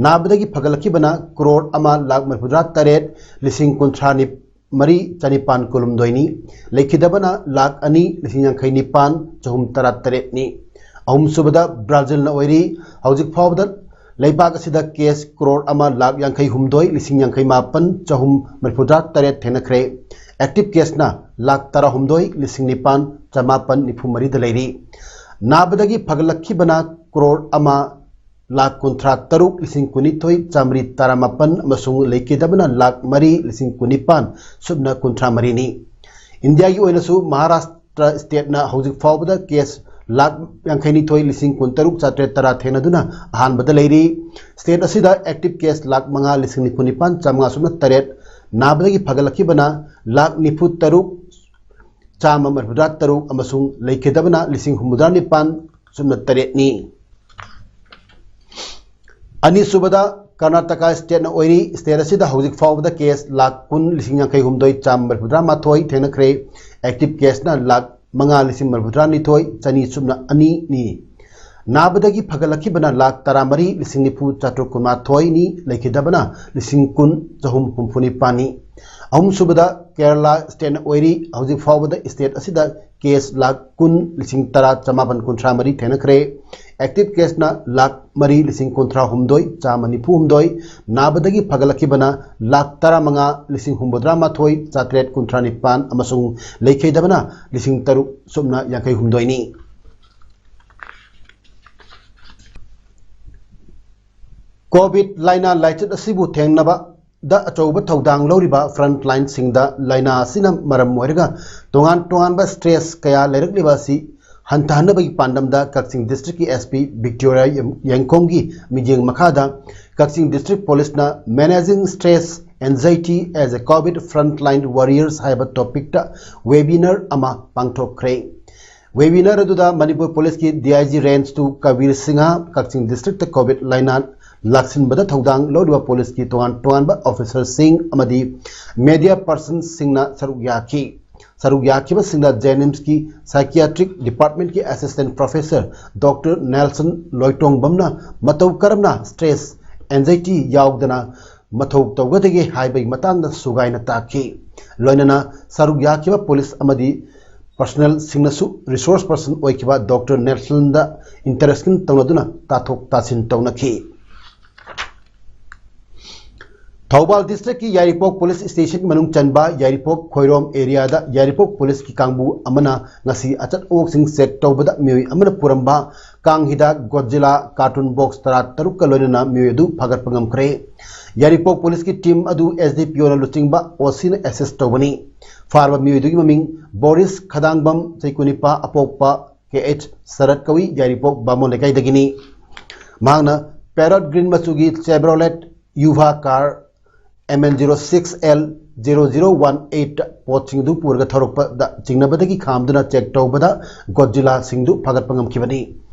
ꯅꯥꯕꯗꯒꯤ ꯐꯒꯠꯂꯛꯈꯤꯕꯅ ꯀ꯭ꯔꯣꯔ ꯑꯃ ꯂꯥꯛ ꯃꯔꯤꯐꯨꯇꯔꯥ ꯇꯔꯦꯠ ꯂꯤꯁꯤꯡ ꯀꯨꯟꯊ꯭ꯔꯥ ꯃꯔꯤ ꯆꯅꯤꯄꯥꯟ ꯀꯨꯟꯍꯨꯝꯗꯣꯏꯅꯤ꯫ ꯂꯩꯈꯤꯗꯕꯅ ꯂꯥꯛ ꯑꯅꯤ ꯂꯤꯁꯤꯡ ꯌꯥꯡꯈꯩ ꯅꯤꯄꯥꯟ ꯆꯍꯨꯝ ꯇꯔꯥ ꯇꯔꯦꯠꯅꯤ꯫ ꯑꯍꯨꯝꯁꯨꯕꯗ ꯕ꯭ꯔꯥꯖꯤꯜꯅ ꯑꯣꯏꯔꯤ꯫ ꯍꯧꯖꯤꯛ ꯐꯥꯎꯕꯗ ꯂꯩꯕꯥꯛ ꯑꯁꯤꯗ ꯀꯦꯁ ꯀ꯭ꯔꯣꯔ ꯑꯃ ꯂꯥꯛ ꯌꯥꯡꯈꯩ ꯍꯨꯝꯗꯣꯏ ꯂꯤꯁꯤꯡ ꯌꯥꯡꯈꯩ ꯃꯥꯄꯟ ꯆꯍꯨꯝ ꯃꯔꯤꯐꯨꯇꯔꯥ ꯇꯔꯦꯠ ꯊꯦꯡꯅꯈ꯭ꯔꯦ꯫ ꯑꯦꯛꯇꯤꯚ ꯀꯦꯁꯅ ꯂꯥꯛ ꯇꯔꯥꯍꯨꯝꯗꯣꯏ ꯂꯤꯁꯤꯡ ꯅꯤꯄꯥꯟ ꯆꯃꯥꯄꯟ ꯅꯤꯐꯨ ꯃꯔꯤꯗ ꯂꯩꯔꯤ꯫ ꯅꯥꯕꯗꯒꯤ ꯐꯒꯠꯂꯛꯈꯤꯕꯅ ꯀ꯭ꯔꯣꯔ ꯑꯃ ꯂꯥꯛ ꯀꯨꯟꯊ꯭ꯔꯥ ꯇꯔꯨꯛ ꯂꯤꯁꯤꯡ ꯀꯨꯟꯅꯤꯊꯣꯏ ꯆꯥꯃꯔꯤ ꯇꯔꯥꯃꯥꯄꯟ ꯑꯃꯁꯨꯡ ꯂꯩꯈꯤꯗꯕꯅ ꯂꯥꯛ ꯃꯔꯤ ꯂꯤꯁꯤꯡ ꯀꯨꯟꯅꯤꯄꯥꯟ ꯁꯨꯞꯅ ꯀꯨꯟꯊ꯭ꯔꯥ ꯃꯔꯤꯅꯤ꯫ ꯏꯟꯗꯤꯌꯥꯒꯤ ꯑꯣꯏꯅꯁꯨ ꯃꯍꯥꯔꯥꯁꯇ꯭ꯔ ꯁ꯭ꯇꯦꯠꯅ ꯍꯧꯖꯤꯛ ꯐꯥꯎꯕꯗ ꯀꯦꯁ ꯂꯥꯛ ꯌꯥꯡꯈꯩꯅꯤꯊꯣꯏ ꯂꯤꯁꯤꯡ ꯀꯨꯟꯇꯔꯨꯛ ꯆꯥꯇ꯭ꯔꯦꯠ ꯇꯔꯥ ꯊꯦꯡꯅꯗꯨꯅ ꯑꯍꯥꯟꯕꯗ ꯂꯩꯔꯤ꯫ ꯁ꯭ꯇꯦꯠ ꯑꯁꯤꯗ ꯑꯦꯛꯇꯤꯚ ꯀꯦꯁ ꯂꯥꯛ ꯃꯉꯥ ꯂꯤꯁꯤꯡ ꯅꯤꯐꯨ ꯅꯤꯄꯥꯟ ꯆꯥꯃꯉꯥ ꯁꯨꯞꯅ ꯇꯔꯦꯠ, ꯅꯥꯕꯗꯒꯤ ꯐꯒꯠꯂꯛꯈꯤꯕꯅ ꯂꯥꯛ ꯅꯤꯐꯨ ꯇꯔꯨꯛ ꯆꯥꯝꯃ ꯃꯔꯤꯐꯨꯇꯔꯥ ꯇꯔꯨꯛ ꯑꯃꯁꯨꯡ ꯂꯩꯈꯤꯗꯕꯅ ꯂꯤꯁꯤꯡ ꯍꯨꯝꯐꯨꯇꯔꯥ ꯅꯤꯄꯥꯟ ꯁꯨꯞꯅ ꯇꯔꯦꯠꯅꯤ꯫ ꯑꯅꯤꯁꯨꯕꯗ ꯀꯔꯅꯥꯇꯀꯥ ꯁ꯭ꯇꯦꯠꯅ ꯑꯣꯏꯔꯤ꯫ ꯁ꯭ꯇꯦꯠ ꯑꯁꯤꯗ ꯍꯧꯖꯤꯛ ꯐꯥꯎꯕꯗ ꯀꯦꯁ ꯂꯥꯛ ꯀꯨꯟ ꯂꯤꯁꯤꯡ ꯌꯥꯡꯈꯩ ꯍꯨꯝꯗꯣꯏ ꯆꯥꯝꯃ ꯃꯔꯤꯐꯨꯇꯔꯥ ꯃꯥꯊꯣꯏ ꯊꯦꯡꯅꯈ꯭ꯔꯦ꯫ ꯑꯦꯛꯇꯤꯚ ꯀꯦꯁꯅ ꯂꯥꯛ ꯃꯉꯥ ꯂꯤꯁꯤꯡ ꯃꯔꯤꯐꯨꯇꯔꯥ ꯅꯤꯊꯣꯏ ꯆꯅꯤ ꯁꯨꯞꯅ ꯑꯅꯤꯅꯤ꯫ ꯅꯥꯕꯗꯒꯤ ꯐꯒꯠꯂꯛꯈꯤꯕꯅ ꯂꯥꯈ ꯇꯔꯥꯃꯔꯤ ꯂꯤꯁꯤꯡ ꯅꯤꯐꯨ ꯆꯥꯇ꯭ꯔꯨꯛ ꯀꯨꯟꯃꯥꯊꯣꯏꯅꯤ, ꯂꯩꯈꯤꯗꯕꯅ ꯂꯤꯁꯤꯡ ꯀꯨꯟ ꯆꯍꯨꯝ ꯍꯨꯝꯐꯨ ꯅꯤꯄꯥꯟꯅꯤ꯫ ꯑꯍꯨꯝꯁꯨꯕꯗ ꯀꯦꯔꯂꯥ state ꯑꯣꯏꯔꯤ꯫ ꯍꯧꯖꯤꯛ ꯐꯥꯎꯕꯗ state ꯑꯁꯤꯗ case ꯂꯥꯈ ꯀꯨꯟ ꯂꯤꯁꯤꯡ ꯇꯔꯥ ꯆꯃꯥꯄꯟ ꯀꯨꯟꯊ꯭ꯔꯥ ꯃꯔꯤ ꯊꯦꯡꯅꯈ꯭ꯔꯦ꯫ Active caseꯅ ꯂꯥꯈ ꯃꯔꯤ ꯂꯤꯁꯤꯡ ꯀꯨꯟꯊ꯭ꯔꯥ ꯍꯨꯝꯗꯣꯏ ꯆꯥꯝꯃ ꯅꯤꯐꯨ ꯍꯨꯝꯗꯣꯏ꯫ ꯅꯥꯕꯗꯒꯤ ꯐꯒꯠꯂꯛꯈꯤꯕꯅ ꯂꯥꯈ ꯇꯔꯥꯃꯉꯥ ꯂꯤꯁꯤꯡ ꯍꯨꯝꯐꯨꯇꯔꯥ ꯃꯥꯊꯣꯏ ꯆꯥꯇ꯭ꯔꯦꯠ ꯀꯨꯟꯊ꯭ꯔꯥ ꯅꯤꯄꯥꯟ ꯑꯃꯁꯨꯡ ꯂꯩꯈꯤꯗꯕꯅ ꯂꯤꯁꯤꯡ ꯇꯔꯨꯛ ꯁꯨꯞꯅ ꯌꯥꯡꯈꯩ ꯍꯨꯝꯗꯣꯏꯅꯤ꯫ COVID ꯂꯥꯏꯅꯥ ꯂꯥꯏꯆꯠ ꯑꯁꯤꯕꯨ ꯊꯦꯡꯅꯕꯗ ꯑꯆꯧꯕ ꯊꯧꯗꯥꯡ ꯂꯧꯔꯤꯕ frontlineꯁꯤꯡꯗ ꯂꯥꯏꯅꯥ ꯑꯁꯤꯅ ꯃꯔꯝ ꯑꯣꯏꯔꯒ ꯇꯣꯉꯥꯟ ꯇꯣꯉꯥꯟꯕ stress ꯀꯌꯥ ꯂꯩꯔꯛꯂꯤꯕ ꯑꯁꯤ ꯍꯟꯊꯍꯟꯅꯕꯒꯤ ꯄꯥꯟꯗꯝꯗ ꯀꯛꯆꯤꯡ districtꯀꯤ SP Victoria ꯌꯦꯡꯈꯣꯝꯒꯤ ꯃꯤꯠꯌꯦꯡ ꯃꯈꯥꯗ ꯀꯛꯆꯤꯡ district policeꯅ Managing Stress Anxiety as a COVID Frontline Warriors ꯍꯥꯏꯕ topicꯇ webinar ꯑꯃ ꯄꯥꯡꯊꯣꯛꯈ꯭ꯔꯦ꯫ Webinar ꯑꯗꯨꯗ Manipur policeꯀꯤ DIG Range two Kabir Singh, ꯀꯛꯆꯤꯡ districtꯇ COVID ꯂꯥꯏꯅꯥ ꯂꯥꯛꯁꯤꯟꯕꯗ ꯊꯧꯗꯥꯡ ꯂꯧꯔꯤꯕ policeꯀꯤ ꯇꯣꯉꯥꯟ ꯇꯣꯉꯥꯟꯕ officerꯁꯤꯡ ꯑꯃꯗꯤ media personꯁꯤꯡꯅ ꯁꯔꯨꯛ ꯌꯥꯈꯤ꯫ ꯁꯔꯨꯛ ꯌꯥꯈꯤꯕꯁꯤꯡꯗ JNIMSꯀꯤ psychiatric departmentꯀꯤ assistant professor Doctor Nelson ꯂꯣꯏꯇꯣꯡꯕꯝꯅ ꯃꯇꯧ ꯀꯔꯝꯅ stress, anxiety ꯌꯥꯎꯗꯅ ꯃꯊꯧ ꯇꯧꯒꯗꯒꯦ ꯍꯥꯏꯕꯒꯤ ꯃꯇꯥꯡꯗ ꯁꯨꯒꯥꯏꯅ ꯇꯥꯛꯈꯤ꯫ ꯂꯣꯏꯅꯅ ꯁꯔꯨꯛ ꯌꯥꯈꯤꯕ police ꯑꯃꯗꯤ personnelꯁꯤꯡꯅꯁꯨ resource person ꯑꯣꯏꯈꯤꯕ Doctor Nelsonꯗ interaction ꯇꯧꯅꯗꯨꯅ ꯇꯥꯊꯣꯛ ꯇꯥꯁꯤꯟ ꯇꯧꯅꯈꯤ꯫ ꯊꯧꯕꯥꯜ districtꯀꯤ ꯌꯥꯏꯔꯤꯄꯣꯛ police station ꯃꯅꯨꯡ ꯆꯟꯕ ꯌꯥꯏꯔꯤꯄꯣꯛ ꯈꯣꯏꯔꯣꯝ areaꯗ ꯌꯥꯏꯔꯤꯄꯣꯛ policeꯀꯤ ꯀꯥꯡꯕꯨ ꯑꯃꯅ ꯉꯁꯤ ꯑꯆꯠ ꯑꯋꯣꯛꯁꯤꯡ check ꯇꯧꯕꯗ ꯃꯤꯑꯣꯏ ꯑꯃꯅ ꯄꯨꯔꯝꯕ ꯀꯥꯡ ꯍꯤꯗꯥꯛ Godzilla carton box ꯇꯔꯥ ꯇꯔꯨꯛꯀ ꯂꯣꯏꯅꯅ ꯃꯤꯑꯣꯏ ꯑꯗꯨ ꯐꯥꯒꯠꯄ ꯉꯝꯈ꯭ꯔꯦ꯫ ꯌꯥꯏꯔꯤꯄꯣꯛ policeꯀꯤ team ꯑꯗꯨ SDPOꯅ ꯂꯨꯆꯤꯡꯕ OCꯅ assist ꯇꯧꯕꯅꯤ꯫ ꯐꯥꯔꯕ ꯃꯤꯑꯣꯏ ꯑꯗꯨꯒꯤ ꯃꯃꯤꯡ ꯕꯣꯔꯤꯁ ꯈꯗꯥꯡꯕꯝ, ꯆꯍꯤ ꯀꯨꯟꯅꯤꯄꯥꯟ, ꯑꯄꯣꯛꯄ KH ꯁꯔꯠ ꯀꯧꯏ, ꯌꯥꯏꯔꯤꯄꯣꯛ ꯕꯥꯃꯣꯟ ꯂꯩꯀꯥꯏꯗꯒꯤꯅꯤ꯫ ꯃꯍꯥꯛꯅ parrot green ꯃꯆꯨꯒꯤ Chevrolet Yuva car MN zero six L zero zero one eight ꯄꯣꯠꯁꯤꯡ ꯑꯗꯨ ꯄꯨꯔꯒ ꯊꯧꯔꯛꯄꯗ ꯆꯤꯡꯅꯕꯗꯒꯤ ꯈꯥꯝꯗꯨꯅ check ꯇꯧꯕꯗ Godzillaꯁꯤꯡꯗꯨ ꯐꯥꯒꯠꯄ ꯉꯝꯈꯤꯕꯅꯤ꯫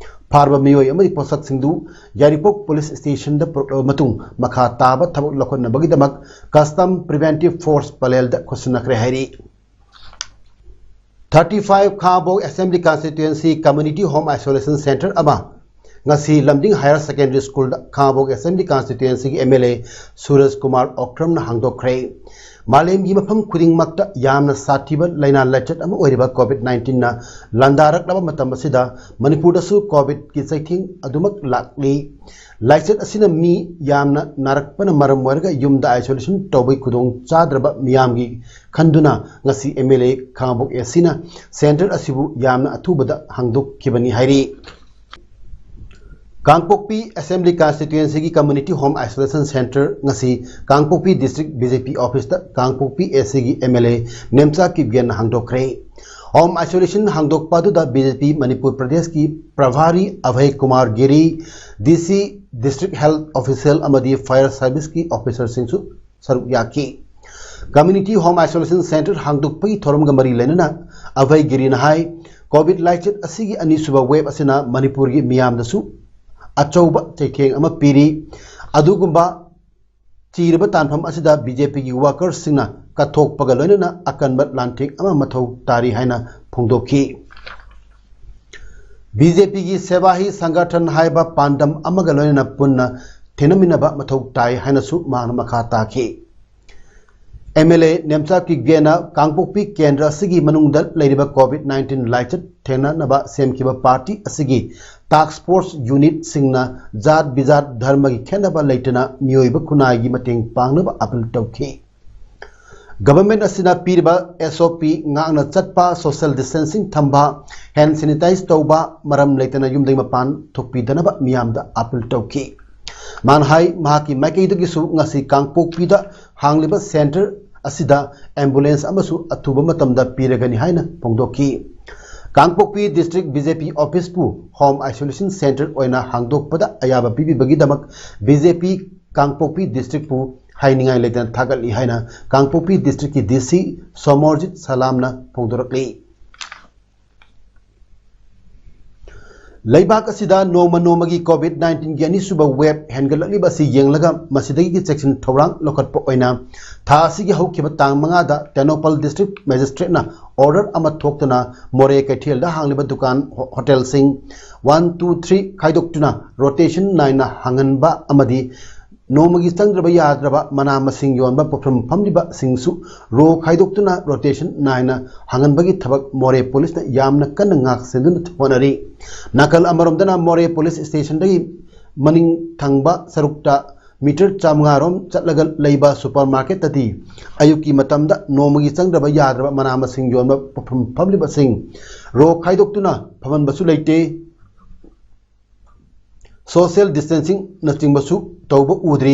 ꯐꯥꯔꯕ ꯃꯤꯑꯣꯏ ꯑꯃꯗꯤ ꯄꯣꯠꯁꯛꯁꯤꯡꯗꯨ ꯌꯥꯏꯔꯤꯄꯣꯛ police stationꯗ ꯄꯨꯔꯛꯂꯕ ꯃꯇꯨꯡ ꯃꯈꯥ ꯇꯥꯕ ꯊꯕꯛ ꯂꯧꯈꯠꯅꯕꯒꯤꯗꯃꯛ Custom Preventive Force ꯄꯂꯦꯜꯗ ꯈꯨꯠꯁꯤꯟꯅꯈ꯭ꯔꯦ ꯍꯥꯏꯔꯤ꯫ Thirty five ꯈꯥꯉꯕꯣꯛ Assembly Constituency Community Home Isolation Center ꯑꯃ ꯉꯁꯤ ꯂꯝꯗꯤꯡ ꯍꯥꯌꯔ ꯁꯦꯀꯦꯟꯗꯔꯤ ꯁ꯭ꯀꯨꯜꯗ ꯈꯥꯉꯕꯣꯛ ꯑꯦꯁꯦꯝꯕ꯭ꯂꯤ ꯀꯟꯁꯇꯤꯇ꯭ꯋꯦꯟꯁꯤꯒꯤ M L A Suraj Kumar ꯑꯣꯀ꯭ꯔꯝꯅ ꯍꯥꯡꯗꯣꯛꯈ꯭ꯔꯦ꯫ ꯃꯥꯂꯦꯝꯒꯤ ꯃꯐꯝ ꯈꯨꯗꯤꯡꯃꯛꯇ ꯌꯥꯝꯅ ꯁꯥꯊꯤꯕ ꯂꯥꯏꯅꯥ ꯂꯥꯏꯆꯠ ꯑꯃ ꯑꯣꯏꯔꯤꯕ ꯀꯣꯚꯤꯗ ꯅꯥꯏꯟꯇꯤꯟꯅ ꯂꯥꯟꯗꯥꯔꯛꯂꯕ ꯃꯇꯝ ꯑꯁꯤꯗ ꯃꯅꯤꯄꯨꯔꯗꯁꯨ ꯀꯣꯚꯤꯗꯀꯤ ꯆꯩꯊꯦꯡ ꯑꯗꯨꯃꯛ ꯂꯥꯛꯂꯤ꯫ ꯂꯥꯏꯆꯠ ꯑꯁꯤꯅ ꯃꯤ ꯌꯥꯝꯅ ꯅꯥꯔꯛꯄꯅ ꯃꯔꯝ ꯑꯣꯏꯔꯒ ꯌꯨꯝꯗ ꯑꯥꯏꯁꯣꯂꯦꯁꯟ ꯇꯧꯕꯒꯤ ꯈꯨꯗꯣꯡ ꯆꯥꯗ꯭ꯔꯕ ꯃꯤꯌꯥꯝꯒꯤ ꯈꯟꯗꯨꯅ ꯉꯁꯤ ꯑꯦꯝ ꯑꯦꯜ ꯑꯦ ꯈꯥꯉꯕꯣꯛ ꯑꯦ ꯁꯤꯅ ꯁꯦꯟꯇꯔ ꯑꯁꯤꯕꯨ ꯌꯥꯝꯅ ꯑꯊꯨꯕꯗ ꯍꯥꯡꯗꯣꯛꯈꯤꯕꯅꯤ ꯍꯥꯏꯔꯤ꯫ ꯀꯥꯡꯄꯣꯛꯄꯤ ꯑꯦꯁꯦꯝꯕ꯭ꯂꯤ ꯀꯟꯁꯇꯤꯇ꯭ꯋꯦꯟꯁꯤꯒꯤ ꯀꯝꯃ꯭ꯌꯨꯅꯤꯇꯤ ꯍꯣꯝ ꯑꯥꯏꯁꯣꯂꯦꯁꯟ ꯁꯦꯟꯇꯔ ꯉꯁꯤ Kangpokpi district B J P ꯑꯣꯐꯤꯁꯇ ꯀꯥꯡꯄꯣꯛꯄꯤ ꯑꯦ ꯁꯤꯒꯤ ꯑꯦꯝ ꯑꯦꯜ ꯑꯦ ꯅꯦꯝꯆꯥ ꯀꯤꯞꯒꯦꯟꯅ ꯍꯥꯡꯗꯣꯛꯈ꯭ꯔꯦ꯫ ꯍꯣꯝ ꯑꯥꯏꯁꯣꯂꯦꯁꯟ ꯍꯥꯡꯗꯣꯛꯄ ꯑꯗꯨꯗ ꯕꯤ ꯖꯦ ꯄꯤ ꯃꯅꯤꯄꯨꯔ ꯄ꯭ꯔꯗꯦꯁꯀꯤ ꯄ꯭ꯔꯚꯥꯔꯤ ꯑꯚꯌ ꯀꯨꯃꯥꯔ ꯒꯤꯔꯤ, ꯗꯤ ꯁꯤ, ꯗꯤꯁꯇ꯭ꯔꯤꯛ ꯍꯦꯜꯊ ꯑꯣꯐꯤꯁꯤꯌꯦꯜ ꯑꯃꯗꯤ ꯐꯥꯌꯔ ꯁꯥꯔꯚꯤꯁꯀꯤ ꯑꯣꯐꯤꯁꯔꯁꯤꯡꯁꯨ ꯁꯔꯨꯛ ꯌꯥꯈꯤ꯫ ꯀꯝꯃ꯭ꯌꯨꯅꯤꯇꯤ ꯍꯣꯝ ꯑꯥꯏꯁꯣꯂꯦꯁꯟ ꯁꯦꯟꯇꯔ ꯍꯥꯡꯗꯣꯛꯄꯒꯤ ꯊꯧꯔꯝꯒ ꯃꯔꯤ ꯂꯩꯅꯅ ꯑꯚꯌ ꯒꯤꯔꯤꯅ ꯍꯥꯏ, ꯀꯣꯚꯤꯗ ꯂꯥꯏꯆꯠ ꯑꯁꯤꯒꯤ ꯑꯅꯤꯁꯨꯕ ꯋꯦꯕ ꯑꯁꯤꯅ ꯃꯅꯤꯄꯨꯔꯒꯤ ꯃꯤꯌꯥꯝꯗꯁꯨ ꯑꯆꯧꯕ ꯆꯩꯊꯦꯡ ꯑꯃ ꯄꯤꯔꯤ꯫ ꯑꯗꯨꯒꯨꯝꯕ ꯆꯤꯔꯕ ꯇꯥꯟꯐꯝ ꯑꯁꯤꯗ ꯕꯤ ꯖꯦ ꯄꯤꯒꯤ ꯋꯥꯀꯔꯁꯤꯡꯅ ꯀꯠꯊꯣꯛꯄꯒ ꯂꯣꯏꯅꯅ ꯑꯀꯟꯕ ꯂꯥꯟꯊꯦꯡ ꯑꯃ ꯃꯊꯧ ꯇꯥꯔꯤ ꯍꯥꯏꯅ ꯐꯣꯡꯗꯣꯛꯈꯤ꯫ ꯕꯤ ꯖꯦ ꯄꯤꯒꯤ ꯁꯦꯕꯥ ꯍꯤ ꯁꯪꯒꯊꯟ ꯍꯥꯏꯕ ꯄꯥꯟꯗꯝ ꯑꯃꯒ ꯂꯣꯏꯅꯅ ꯄꯨꯟꯅ ꯊꯦꯡꯅꯃꯤꯟꯅꯕ ꯃꯊꯧ ꯇꯥꯏ ꯍꯥꯏꯅꯁꯨ ꯃꯍꯥꯛꯅ ꯃꯈꯥ ꯇꯥꯈꯤ꯫ ꯑꯦꯝ ꯑꯦꯜ ꯑꯦ ꯅꯦꯝꯆꯥ ꯀꯤꯞꯒꯦꯅ ꯀꯥꯡꯄꯣꯛꯄꯤ ꯀꯦꯟꯗ꯭ꯔ ꯑꯁꯤꯒꯤ ꯃꯅꯨꯡꯗ ꯂꯩꯔꯤꯕ ꯀꯣꯚꯤꯗ ꯅꯥꯏꯟꯇꯤꯟ ꯂꯥꯏꯆꯠ ꯊꯦꯡꯅꯅꯕ ꯁꯦꯝꯈꯤꯕ ꯄꯥꯔꯇꯤ ꯑꯁꯤꯒꯤ ꯇꯥꯛꯁ ꯐꯣꯔꯁ ꯌꯨꯅꯤꯠꯁꯤꯡꯅ ꯖꯥꯠ ꯕꯤꯖꯥꯠ ꯙꯔꯃꯒꯤ ꯈꯦꯠꯅꯕ ꯂꯩꯇꯅ ꯃꯤꯑꯣꯏꯕ ꯈꯨꯟꯅꯥꯏꯒꯤ ꯃꯇꯦꯡ ꯄꯥꯡꯅꯕ ꯑꯥꯄꯤꯜ ꯇꯧꯈꯤ꯫ ꯒꯚꯔꯟꯃꯦꯟꯠ ꯑꯁꯤꯅ ꯄꯤꯔꯤꯕ ꯑꯦꯁ ꯑꯣ ꯄꯤ ꯉꯥꯛꯅ ꯆꯠꯄ, ꯁꯣꯁꯤꯌꯦꯜ ꯗꯤꯁꯇꯦꯟꯁꯤꯡ ꯊꯝꯕ, ꯍꯦꯟ ꯁꯦꯅꯤꯇꯥꯏꯖ ꯇꯧꯕ, ꯃꯔꯝ ꯂꯩꯇꯅ ꯌꯨꯝꯗꯒꯤ ꯃꯄꯥꯟ ꯊꯣꯛꯄꯤꯗꯅꯕ ꯃꯤꯌꯥꯝꯗ ꯑꯥꯄꯤꯜ ꯇꯧꯈꯤ꯫ ꯃꯥꯅ ꯍꯥꯏ, ꯃꯍꯥꯛꯀꯤ ꯃꯥꯏꯀꯩꯗꯒꯤꯁꯨ ꯉꯁꯤ ꯀꯥꯡꯄꯣꯛꯄꯤꯗ ꯍꯥꯡꯂꯤꯕ ꯁꯦꯟꯇꯔ ꯑꯁꯤꯗ ꯑꯦꯝꯕꯨꯂꯦꯟꯁ ꯑꯃꯁꯨ ꯑꯊꯨꯕ ꯃꯇꯝꯗ ꯄꯤꯔꯒꯅꯤ ꯍꯥꯏꯅ ꯐꯣꯡꯗꯣꯛꯈꯤ꯫ ꯀꯥꯡꯄꯣꯛꯄꯤ ꯗꯤꯁꯇ꯭ꯔꯤꯛ ꯕꯤ ꯖꯦ ꯄꯤ ꯑꯣꯐꯤꯁꯄꯨ ꯍꯣꯝ ꯑꯥꯏꯁꯣꯂꯦꯁꯟ ꯁꯦꯟꯇꯔ ꯑꯣꯏꯅ ꯍꯥꯡꯗꯣꯛꯄꯗ ꯑꯌꯥꯕ ꯄꯤꯕꯤꯕꯒꯤꯗꯃꯛ ꯕꯤ ꯖꯦ ꯄꯤ ꯀꯥꯡꯄꯣꯛꯄꯤ ꯗꯤꯁꯇ꯭ꯔꯤꯛꯄꯨ ꯍꯥꯏꯅꯤꯡꯉꯥꯏ ꯂꯩꯇꯅ ꯊꯥꯒꯠꯂꯤ ꯍꯥꯏꯅ ꯀꯥꯡꯄꯣꯛꯄꯤ ꯗꯤꯁꯇ꯭ꯔꯤꯛꯀꯤ ꯗꯤ ꯁꯤ ꯁꯣꯃꯣꯔꯖꯤꯠ ꯁꯂꯥꯝꯅ ꯐꯣꯡꯗꯣꯔꯛꯂꯤ꯫ ꯂꯩꯕꯥꯛ ꯑꯁꯤꯗ ꯅꯣꯡꯃ ꯅꯣꯡꯃꯒꯤ COVID nineteen ꯒꯤ ꯑꯅꯤꯁꯨꯕ wave ꯍꯦꯟꯒꯠꯂꯛꯂꯤꯕ ꯑꯁꯤ ꯌꯦꯡꯂꯒ ꯃꯁꯤꯗꯒꯤ ꯆꯦꯛꯁꯤꯟ ꯊꯧꯔꯥꯡ ꯂꯧꯈꯠꯄ ꯑꯣꯏꯅ ꯊꯥ ꯑꯁꯤꯒꯤ ꯍꯧꯈꯤꯕ ꯇꯥꯡ ꯃꯉꯥꯗ ꯇꯦꯡꯅꯧꯄꯜ district magistrate ꯅ order ꯑꯃ ꯊꯣꯛꯇꯨꯅ ꯃꯣꯔꯦ ꯀꯩꯊꯦꯜꯗ ꯍꯥꯡꯂꯤꯕ ꯗꯨꯀꯥꯟ, ꯍꯣ-, ꯍꯣꯇꯦꯜꯁꯤꯡ one two three ꯈꯥꯏꯗꯣꯛꯇꯨꯅ rotation ꯅꯥꯏꯅ ꯍꯥꯡꯍꯟꯕ ꯑꯃꯗꯤ ꯅꯣꯡꯃꯒꯤ ꯆꯪꯗ꯭ꯔꯕ ꯌꯥꯗ꯭ꯔꯕ ꯃꯅꯥ ꯃꯁꯤꯡ ꯌꯣꯟꯕ ꯄꯣꯠꯐꯝ ꯐꯝꯂꯤꯕꯁꯤꯡꯁꯨ row ꯈꯥꯏꯗꯣꯛꯇꯨꯅ rotation ꯅꯥꯏꯅ ꯍꯥꯡꯍꯟꯕꯒꯤ ꯊꯕꯛ ꯃꯣꯔꯦ ꯄꯨꯂꯤꯁꯅ ꯌꯥꯝꯅ ꯀꯟꯅ ꯉꯥꯛ ꯁꯦꯟꯗꯨꯅ ꯍꯣꯠꯅꯔꯤ꯫ ꯅꯥꯀꯜ ꯑꯃꯔꯣꯝꯗꯅ ꯃꯣꯔꯦ ꯄꯨꯂꯤꯁ ꯁ꯭ꯇꯦꯁꯟꯗꯒꯤ ꯃꯅꯤꯡ ꯊꯪꯕ ꯁꯔꯨꯛꯇ ꯃꯤꯇꯔ ꯆꯥꯃꯉꯥ ꯔꯣꯝ ꯆꯠꯂꯒ ꯂꯩꯕ ꯁꯨꯄꯔ ꯃꯥꯔꯀꯦꯠꯇꯗꯤ ꯑꯌꯨꯛꯀꯤ ꯃꯇꯝꯗ ꯅꯣꯡꯃꯒꯤ ꯆꯪꯗ꯭ꯔꯕ ꯌꯥꯗ꯭ꯔꯕ ꯃꯅꯥ ꯃꯁꯤꯡ ꯌꯣꯟꯕ ꯄꯣꯠꯐꯝ ꯐꯝꯂꯤꯕꯁꯤꯡ row ꯈꯥꯏꯗꯣꯛꯇꯨꯅ ꯐꯝꯍꯟꯕꯁꯨ ꯂꯩꯇꯦ꯫ Social distancing ꯅꯆꯤꯡꯕꯁꯨ ꯇꯧꯕ ꯎꯗ꯭ꯔꯤ꯫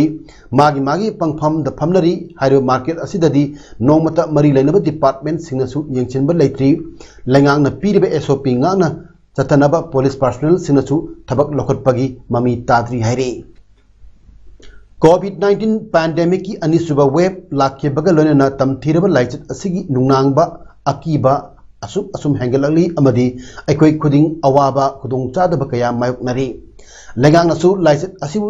ꯃꯥꯒꯤ ꯃꯥꯒꯤ ꯄꯪꯐꯝꯗ ꯐꯝꯅꯔꯤ꯫ ꯍꯥꯏꯔꯤꯕ ꯃꯥꯔꯀꯦꯠ ꯑꯁꯤꯗꯗꯤ ꯅꯣꯡꯃꯇ ꯃꯔꯤ ꯂꯩꯅꯕ ꯗꯤꯄꯥꯔꯠꯃꯦꯟꯁꯤꯡꯅꯁꯨ ꯌꯦꯡꯁꯤꯟꯕ ꯂꯩꯇ꯭ꯔꯤ꯫ ꯂꯩꯉꯥꯛꯅ ꯄꯤꯔꯤꯕ SOP ꯉꯥꯛꯅ ꯆꯠꯊꯅꯕ ꯄꯨꯂꯤꯁ ꯄꯥꯔꯁꯣꯅꯦꯜꯁꯤꯡꯅꯁꯨ ꯊꯕꯛ ꯂꯧꯈꯠꯄꯒꯤ ꯃꯃꯤ ꯇꯥꯗ꯭ꯔꯤ ꯍꯥꯏꯔꯤ꯫ COVID nineteen pandemic ꯀꯤ ꯑꯅꯤꯁꯨꯕ wave ꯂꯥꯛꯈꯤꯕꯒ ꯂꯣꯏꯅꯅ ꯇꯝꯊꯤꯔꯕ ꯂꯥꯏꯆꯠ ꯑꯁꯤꯒꯤ ꯅꯨꯡꯅꯥꯡꯕ ꯑꯀꯤꯕ ꯑꯁꯨꯛ ꯑꯁꯨꯝ ꯍꯦꯟꯒꯠꯂꯛꯂꯤ ꯑꯃꯗꯤ ꯑꯩꯈꯣꯏ ꯈꯨꯗꯤꯡ ꯑꯋꯥꯕ ꯈꯨꯗꯣꯡꯆꯥꯗꯕ ꯀꯌꯥ ꯃꯥꯌꯣꯛꯅꯔꯤ꯫ ꯂꯩꯉꯥꯛꯅꯁꯨ ꯂꯥꯏꯆꯠ ꯑꯁꯤꯕꯨ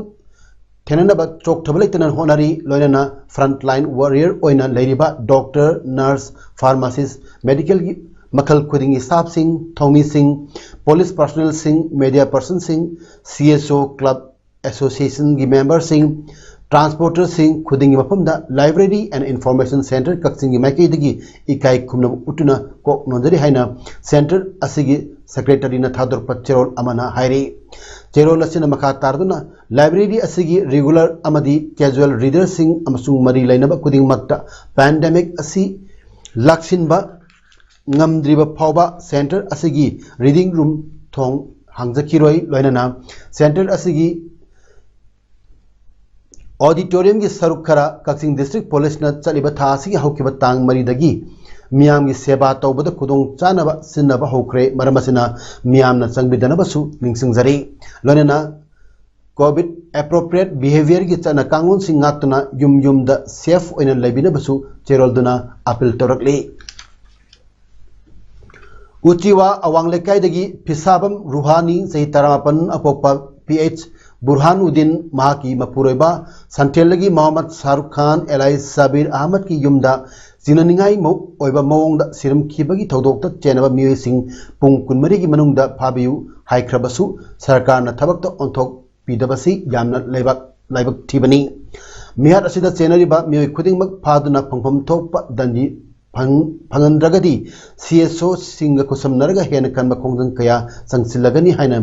ꯊꯦꯡꯅꯅꯕ ꯆꯣꯛꯊꯕ ꯂꯩꯇꯅ ꯍꯣꯠꯅꯔꯤ꯫ ꯂꯣꯏꯅꯅ frontline warrior ꯑꯣꯏꯅ ꯂꯩꯔꯤꯕ doctor, nurse, pharmacist, medical ꯒꯤ ꯃꯈꯜ ꯈꯨꯗꯤꯡꯒꯤ staff ꯁꯤꯡ, ꯊꯧꯃꯤꯁꯤꯡ, ꯄꯨꯂꯤꯁ ꯄꯥꯔꯁꯣꯅꯦꯜꯁꯤꯡ, ꯃꯦꯗꯤꯌꯥ ꯄꯥꯔꯁꯟꯁꯤꯡ, CSO, club association ꯒꯤ ꯃꯦꯝꯕꯔꯁꯤꯡ, ꯇ꯭ꯔꯥꯟꯁꯄꯣꯔꯇꯔꯁꯤꯡ ꯈꯨꯗꯤꯡꯒꯤ ꯃꯐꯝꯗ Library and Information Centre ꯀꯛꯆꯤꯡꯒꯤ ꯃꯥꯏꯀꯩꯗꯒꯤ ꯏꯀꯥꯏ ꯈꯨꯝꯅꯕ ꯎꯠꯇꯨꯅ ꯀꯣꯛ ꯅꯣꯟꯖꯔꯤ ꯍꯥꯏꯅ centre ꯑꯁꯤꯒꯤ secretary ꯅ ꯊꯥꯗꯣꯔꯛꯄ ꯆꯦꯔꯣꯜ ꯑꯃꯅ ꯍꯥꯏꯔꯤ꯫ ꯆꯦꯔꯣꯜ ꯑꯁꯤꯅ ꯃꯈꯥ ꯇꯥꯔꯗꯨꯅ library ꯑꯁꯤꯒꯤ regular ꯑꯃꯗꯤ casual reader ꯁꯤꯡ ꯑꯃꯁꯨꯡ ꯃꯔꯤ ꯂꯩꯅꯕ ꯈꯨꯗꯤꯡꯃꯛꯇ pandemic ꯑꯁꯤ ꯂꯥꯛꯁꯤꯟꯕ ꯉꯝꯗ꯭ꯔꯤꯕ ꯐꯥꯎꯕ centre ꯑꯁꯤꯒꯤ reading room ꯊꯣꯡ ꯍꯥꯡꯖꯈꯤꯔꯣꯏ꯫ ꯂꯣꯏꯅꯅ centre ꯑꯁꯤꯒꯤ auditorium ꯒꯤ ꯁꯔꯨꯛ ꯈꯔ ꯀꯛꯆꯤꯡ district police ꯅ ꯆꯠꯂꯤꯕ ꯊꯥ ꯑꯁꯤꯒꯤ ꯍꯧꯈꯤꯕ ꯇꯥꯡ ꯃꯔꯤꯗꯒꯤ ꯃꯤꯌꯥꯝꯒꯤ ꯁꯦꯕꯥ ꯇꯧꯕꯗ ꯈꯨꯗꯣꯡ ꯆꯥꯅꯕ ꯁꯤꯖꯤꯟꯅꯕ ꯍꯧꯈ꯭ꯔꯦ꯫ ꯃꯔꯝ ꯑꯁꯤꯅ ꯃꯤꯌꯥꯝꯅ ꯆꯪꯕꯤꯗꯅꯕꯁꯨ ꯅꯤꯡꯁꯤꯡꯖꯔꯤ꯫ ꯂꯣꯏꯅꯅ COVID appropriate behaviour ꯒꯤ ꯆꯠꯅ ꯀꯥꯡꯂꯣꯟꯁꯤꯡ ꯉꯥꯛꯇꯨꯅ ꯌꯨꯝ ꯌꯨꯝꯗ safe ꯑꯣꯏꯅ ꯂꯩꯕꯤꯅꯕꯁꯨ ꯆꯦꯔꯣꯜꯗꯨꯅ appeal ꯇꯧꯔꯛꯂꯤ꯫ ꯎꯆꯤꯋꯥ ꯑꯋꯥꯡ ꯂꯩꯀꯥꯏꯗꯒꯤ ꯐꯤꯁꯥꯕꯝ ꯔꯨꯍꯥꯅꯤ, ꯆꯍꯤ ꯇꯔꯥꯃꯥꯄꯟ, ꯑꯄꯣꯛꯄ ꯄꯤ ꯑꯩꯆ ꯕꯨꯔꯍꯥꯟꯎꯗꯤꯟ, ꯃꯍꯥꯛꯀꯤ ꯃꯄꯨꯔꯣꯏꯕ ꯁꯟꯊꯦꯜꯗꯒꯤ ꯃꯣꯍꯝꯃꯗ ꯁꯥꯔꯨꯈ ꯈꯥꯟ, ꯑꯦꯂꯥꯏꯁ ꯁꯥꯕꯤꯔ ꯑꯍꯃꯗꯀꯤ ꯌꯨꯝꯗ ꯆꯤꯡꯅꯅꯤꯡꯉꯥꯏ ꯃ-, ꯑꯣꯏꯕ ꯃꯑꯣꯡꯗ ꯁꯤꯔꯝꯈꯤꯕꯒꯤ ꯊꯧꯗꯣꯛꯇ ꯆꯦꯟꯅꯕ ꯃꯤꯑꯣꯏꯁꯤꯡ ꯄꯨꯡ ꯀꯨꯟꯃꯔꯤꯒꯤ ꯃꯅꯨꯡꯗ ꯐꯥꯕꯤꯌꯨ ꯍꯥꯏꯈ꯭ꯔꯕꯁꯨ, ꯁꯔꯀꯥꯔꯅ ꯊꯕꯛꯇ ꯑꯣꯟꯊꯣꯛꯄꯤꯗꯕꯁꯤ ꯌꯥꯝꯅ ꯂꯩꯕꯥꯛ, ꯂꯥꯏꯕꯛ ꯊꯤꯕꯅꯤ꯫ ꯃꯤꯍꯥꯠ ꯑꯁꯤꯗ ꯆꯦꯟꯅꯔꯤꯕ ꯃꯤꯑꯣꯏ ꯈꯨꯗꯤꯡꯃꯛ ꯐꯥꯗꯨꯅ ꯐꯪꯐꯝ ꯊꯣꯛꯄ ꯗꯟꯗꯤ ꯐꯪ-, ꯐꯪꯍꯟꯗ꯭ꯔꯒꯗꯤ ꯁꯤ ꯑꯦꯁ ꯑꯣꯁꯤꯡꯒ ꯈꯨꯠꯁꯝꯅꯔꯒ ꯍꯦꯟꯅ ꯀꯟꯕ ꯈꯣꯡꯖꯪ ꯀꯌꯥ ꯆꯪꯁꯤꯜꯂꯒꯅꯤ ꯍꯥꯏꯅ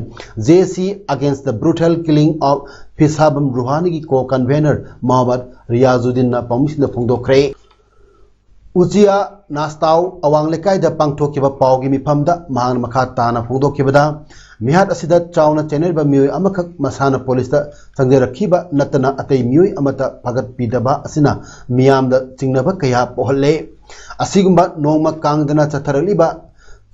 J A C Against the Brutal Killing of Fisabam Ruhaniꯒꯤ ꯀꯣ ꯀꯟꯚꯦꯅꯔ ꯃꯣꯍꯝꯃꯗ ꯔꯤꯌꯥꯖꯨꯗꯤꯟꯅ ꯄꯥꯎꯃꯤꯁꯤꯡꯗ ꯐꯣꯡꯗꯣꯛꯈ꯭ꯔꯦ꯫ ꯎꯆꯤꯌꯥ ꯅꯥꯁꯇꯥꯎ ꯑꯋꯥꯡ ꯂꯩꯀꯥꯏꯗ ꯄꯥꯡꯊꯣꯛꯈꯤꯕ ꯄꯥꯎꯒꯤ ꯃꯤꯐꯝꯗ ꯃꯍꯥꯛꯅ ꯃꯈꯥ ꯇꯥꯅ ꯐꯣꯡꯗꯣꯛꯈꯤꯕꯗ, ꯃꯤꯍꯥꯠ ꯑꯁꯤꯗ ꯆꯥꯎꯅ ꯆꯦꯟꯅꯔꯤꯕ ꯃꯤꯑꯣꯏ ꯑꯃꯈꯛ ꯃꯁꯥꯅ ꯄꯨꯂꯤꯁꯇ ꯆꯪꯖꯔꯛꯈꯤꯕ ꯅꯠꯇꯅ ꯑꯇꯩ ꯃꯤꯑꯣꯏ ꯑꯃꯠꯇ ꯐꯥꯒꯠꯄꯤꯗꯕ ꯑꯁꯤꯅ ꯃꯤꯌꯥꯝꯗ ꯆꯤꯡꯅꯕ ꯀꯌꯥ ꯄꯣꯛꯍꯜꯂꯦ꯫ ꯑꯁꯤꯒꯨꯝꯕ ꯅꯣꯡꯃ ꯀꯥꯡꯗꯅ ꯆꯠꯊꯔꯛꯂꯤꯕ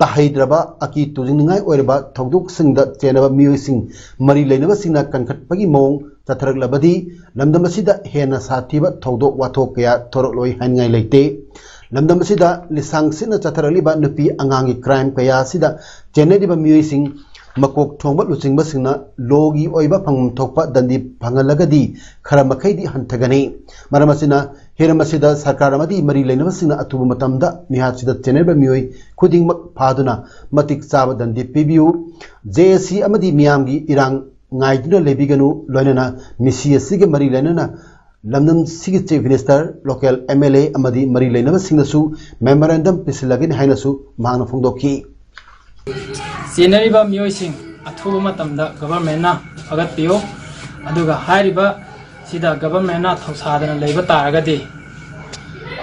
ꯇꯥꯍꯩꯗ꯭ꯔꯕ, ꯑꯀꯤ ꯇꯨꯖꯤꯡꯅꯤꯡꯉꯥꯏ ꯑꯣꯏꯔꯕ ꯊꯧꯗꯣꯛꯁꯤꯡꯗ ꯆꯦꯟꯅꯕ ꯃꯤꯑꯣꯏꯁꯤꯡ ꯃꯔꯤ ꯂꯩꯅꯕꯁꯤꯡꯅ ꯀꯟꯈꯠꯄꯒꯤ ꯃꯑꯣꯡ ꯆꯠꯊꯔꯛꯂꯕꯗꯤ ꯂꯝꯗꯝ ꯑꯁꯤꯗ ꯍꯦꯟꯅ ꯁꯥꯊꯤꯕ ꯊꯧꯗꯣꯛ ꯋꯥꯊꯣꯛ ꯀꯌꯥ ꯊꯣꯔꯛꯂꯣꯏ ꯍꯥꯏꯅꯤꯡꯉꯥꯏ ꯂꯩꯇꯦ꯫ ꯂꯝꯗꯝ ꯑꯁꯤꯗ ꯂꯤꯁꯥꯡ ꯁꯤꯠꯅ ꯆꯠꯊꯔꯛꯂꯤꯕ ꯅꯨꯄꯤ ꯑꯉꯥꯡꯒꯤ ꯀ꯭ꯔꯥꯏꯝ ꯀꯌꯥ ꯑꯁꯤꯗ ꯆꯦꯟꯅꯔꯤꯕ ꯃꯤꯑꯣꯏꯁꯤꯡ ꯃꯀꯣꯛ ꯊꯣꯡꯕ ꯂꯨꯆꯤꯡꯕꯁꯤꯡꯅ ꯂꯣꯒꯤ ꯑꯣꯏꯕ ꯐꯪꯐꯝ ꯊꯣꯛꯄ ꯗꯟꯗꯤ ꯐꯪꯍꯜꯂꯒꯗꯤ ꯈꯔ ꯃꯈꯩꯗꯤ ꯍꯟꯊꯒꯅꯤ꯫ ꯃꯔꯝ ꯑꯁꯤꯅ ꯍꯤꯔꯝ ꯑꯁꯤꯗ ꯁꯔꯀꯥꯔ ꯑꯃꯗꯤ ꯃꯔꯤ ꯂꯩꯅꯕꯁꯤꯡꯅ ꯑꯊꯨꯕ ꯃꯇꯝꯗ ꯃꯤꯍꯥꯠꯁꯤꯗ ꯆꯦꯟꯅꯔꯤꯕ ꯃꯤꯑꯣꯏ ꯈꯨꯗꯤꯡꯃꯛ ꯐꯥꯗꯨꯅ ꯃꯇꯤꯛ ꯆꯥꯕ ꯗꯟꯗꯤ ꯄꯤꯕꯤꯌꯨ꯫ J A C ꯑꯃꯗꯤ ꯃꯤꯌꯥꯝꯒꯤ ꯏꯔꯥꯡ ꯉꯥꯏꯗꯨꯅ ꯂꯩꯕꯤꯒꯅꯨ, ꯂꯣꯏꯅꯅ ꯃꯤꯁꯤ ꯑꯁꯤꯒ ꯃꯔꯤ ꯂꯩꯅꯅ ꯂꯝꯗꯝꯁꯤꯒꯤ Chief Minister, local M L A ꯑꯃꯗꯤ ꯃꯔꯤ ꯂꯩꯅꯕꯁꯤꯡꯗꯁꯨ memorandum ꯄꯤꯁꯤꯜꯂꯒꯅꯤ ꯍꯥꯏꯅꯁꯨ ꯃꯍꯥꯛꯅ ꯐꯣꯡꯗꯣꯛꯈꯤ꯫ ꯆꯦꯟꯅꯔꯤꯕ ꯃꯤꯑꯣꯏꯁꯤꯡ ꯑꯊꯨꯕ ꯃꯇꯝꯗ ꯒꯚꯔꯟꯃꯦꯟꯅ ꯐꯒꯠꯄꯤꯌꯨ, ꯑꯗꯨꯒ ꯍꯥꯏꯔꯤꯕ ꯁꯤꯗ ꯒꯚꯔꯟꯃꯦꯟꯅ ꯊꯧꯁꯥꯗꯅ ꯂꯩꯕ ꯇꯥꯔꯒꯗꯤ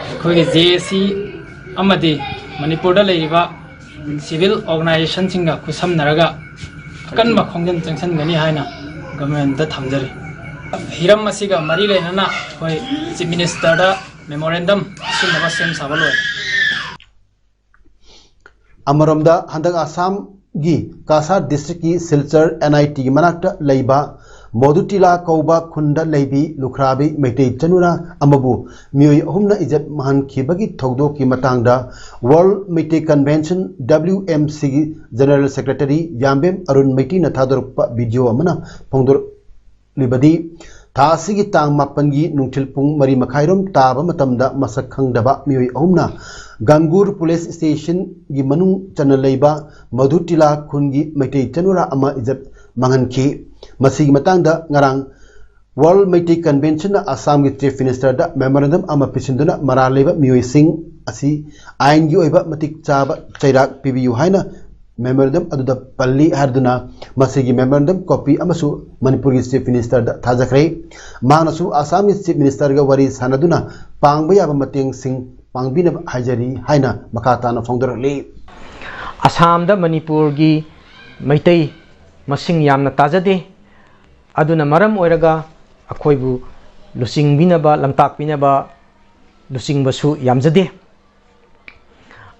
ꯑꯩꯈꯣꯏꯒꯤ J A C ꯑꯃꯗꯤ ꯃꯅꯤꯄꯨꯔꯗ ꯂꯩꯔꯤꯕ civil organizationꯁꯤꯡꯒ ꯈꯨꯠꯁꯝꯅꯔꯒ ꯑꯀꯟꯕ ꯈꯣꯡꯖꯪ ꯆꯪꯁꯤꯟꯒꯅꯤ ꯍꯥꯏꯅ ꯒꯚꯔꯟꯃꯦꯟꯗ ꯊꯝꯖꯔꯤ꯫ ꯍꯤꯔꯝ ꯑꯁꯤꯒ ꯃꯔꯤ ꯂꯩꯅꯅ ꯑꯩꯈꯣꯏ Chief Ministerꯗ memorandum ꯄꯤꯁꯤꯟꯅꯕ ꯁꯦꯝ ꯁꯥꯕ ꯂꯣꯏꯔꯦ꯫ ꯑꯃꯔꯣꯝꯗ ꯍꯟꯗꯛ ꯑꯁꯥꯝꯒꯤ ꯀꯥꯁꯥꯔ districtꯀꯤ ꯁꯤꯜꯆꯔ N I Tꯒꯤ ꯃꯅꯥꯛꯇ ꯂꯩꯕ ꯃꯣꯗꯨꯇꯤꯂꯥ ꯀꯧꯕ ꯈꯨꯟꯗ ꯂꯩꯕꯤ ꯂꯨꯈ꯭ꯔꯥꯕꯤ ꯃꯩꯇꯩ ꯆꯅꯨꯔꯥ ꯑꯃꯕꯨ ꯃꯤꯑꯣꯏ ꯑꯍꯨꯝꯅ ꯏꯖꯠ ꯃꯥꯡꯍꯟꯈꯤꯕꯒꯤ ꯊꯧꯗꯣꯛꯀꯤ ꯃꯇꯥꯡꯗ World Meitei Convention, W M C ꯒꯤ General Secretary ꯌꯥꯝꯕꯦꯝ ꯑꯔꯨꯟ ꯃꯩꯇꯩꯅ ꯊꯥꯗꯣꯔꯛꯄ video ꯑꯃꯅ ꯐꯣꯡꯗꯣꯔꯛꯂꯤꯕꯗꯤ, ꯊꯥ ꯑꯁꯤꯒꯤ ꯇꯥꯡ ꯃꯥꯄꯟꯒꯤ ꯅꯨꯡꯊꯤꯜ ꯄꯨꯡ ꯃꯔꯤ ꯃꯈꯥꯏꯔꯣꯝ ꯇꯥꯕ ꯃꯇꯝꯗ ꯃꯁꯛ ꯈꯪꯗꯕ ꯃꯤꯑꯣꯏ ꯑꯍꯨꯝꯅ ꯒꯪꯒꯨꯔ Police Station ꯒꯤ ꯃꯅꯨꯡ ꯆꯟꯅ ꯂꯩꯕ ꯃꯣꯗꯨꯇꯤꯂꯥ ꯈꯨꯟꯒꯤ ꯃꯩꯇꯩ ꯆꯅꯨꯔꯥ ꯑꯃ ꯏꯖꯠ ꯃꯥꯡꯍꯟꯈꯤ꯫ ꯃꯁꯤꯒꯤ ꯃꯇꯥꯡꯗ ꯉꯔꯥꯡ World Meitei Convention ꯅ ꯑꯁꯥꯝꯒꯤ Chief Minister ꯗ memorandum ꯑꯃ ꯄꯤꯁꯤꯟꯗꯨꯅ ꯃꯔꯥꯜ ꯂꯩꯕ ꯃꯤꯑꯣꯏꯁꯤꯡ ꯑꯁꯤ ꯑꯥꯏꯟꯒꯤ ꯑꯣꯏꯕ ꯃꯇꯤꯛ ꯆꯥꯕ ꯆꯩꯔꯥꯛ ꯄꯤꯕꯤꯌꯨ ꯍꯥꯏꯅ memorandum ꯑꯗꯨꯗ ꯄꯜꯂꯤ ꯍꯥꯏꯗꯨꯅ ꯃꯁꯤꯒꯤ memorandum copy ꯑꯃꯁꯨ ꯃꯅꯤꯄꯨꯔꯒꯤ Chief Minister ꯗ ꯊꯥꯖꯈ꯭ꯔꯦ꯫ ꯃꯍꯥꯛꯅꯁꯨ ꯑꯁꯥꯝꯒꯤ Chief Minister ꯒ ꯋꯥꯔꯤ ꯁꯥꯟꯅꯗꯨꯅ ꯄꯥꯡꯕ ꯌꯥꯕ ꯃꯇꯦꯡꯁꯤꯡ ꯄꯥꯡꯕꯤꯅꯕ ꯍꯥꯏꯖꯔꯤ ꯍꯥꯏꯅ ꯃꯈꯥ ꯇꯥꯅ ꯐꯣꯡꯗꯣꯔꯛꯂꯤ꯫ ꯑꯁꯥꯝꯗ ꯃꯅꯤꯄꯨꯔꯒꯤ ꯃꯩꯇꯩ ꯃꯁꯤꯡ ꯌꯥꯝꯅ ꯇꯥꯖꯗꯦ꯫ ꯑꯗꯨꯅ ꯃꯔꯝ ꯑꯣꯏꯔꯒ ꯑꯩꯈꯣꯏꯕꯨ ꯂꯨꯆꯤꯡꯕꯤꯅꯕ, ꯂꯝꯇꯥꯛꯄꯤꯅꯕ ꯂꯨꯆꯤꯡꯕꯁꯨ ꯌꯥꯝꯖꯗꯦ꯫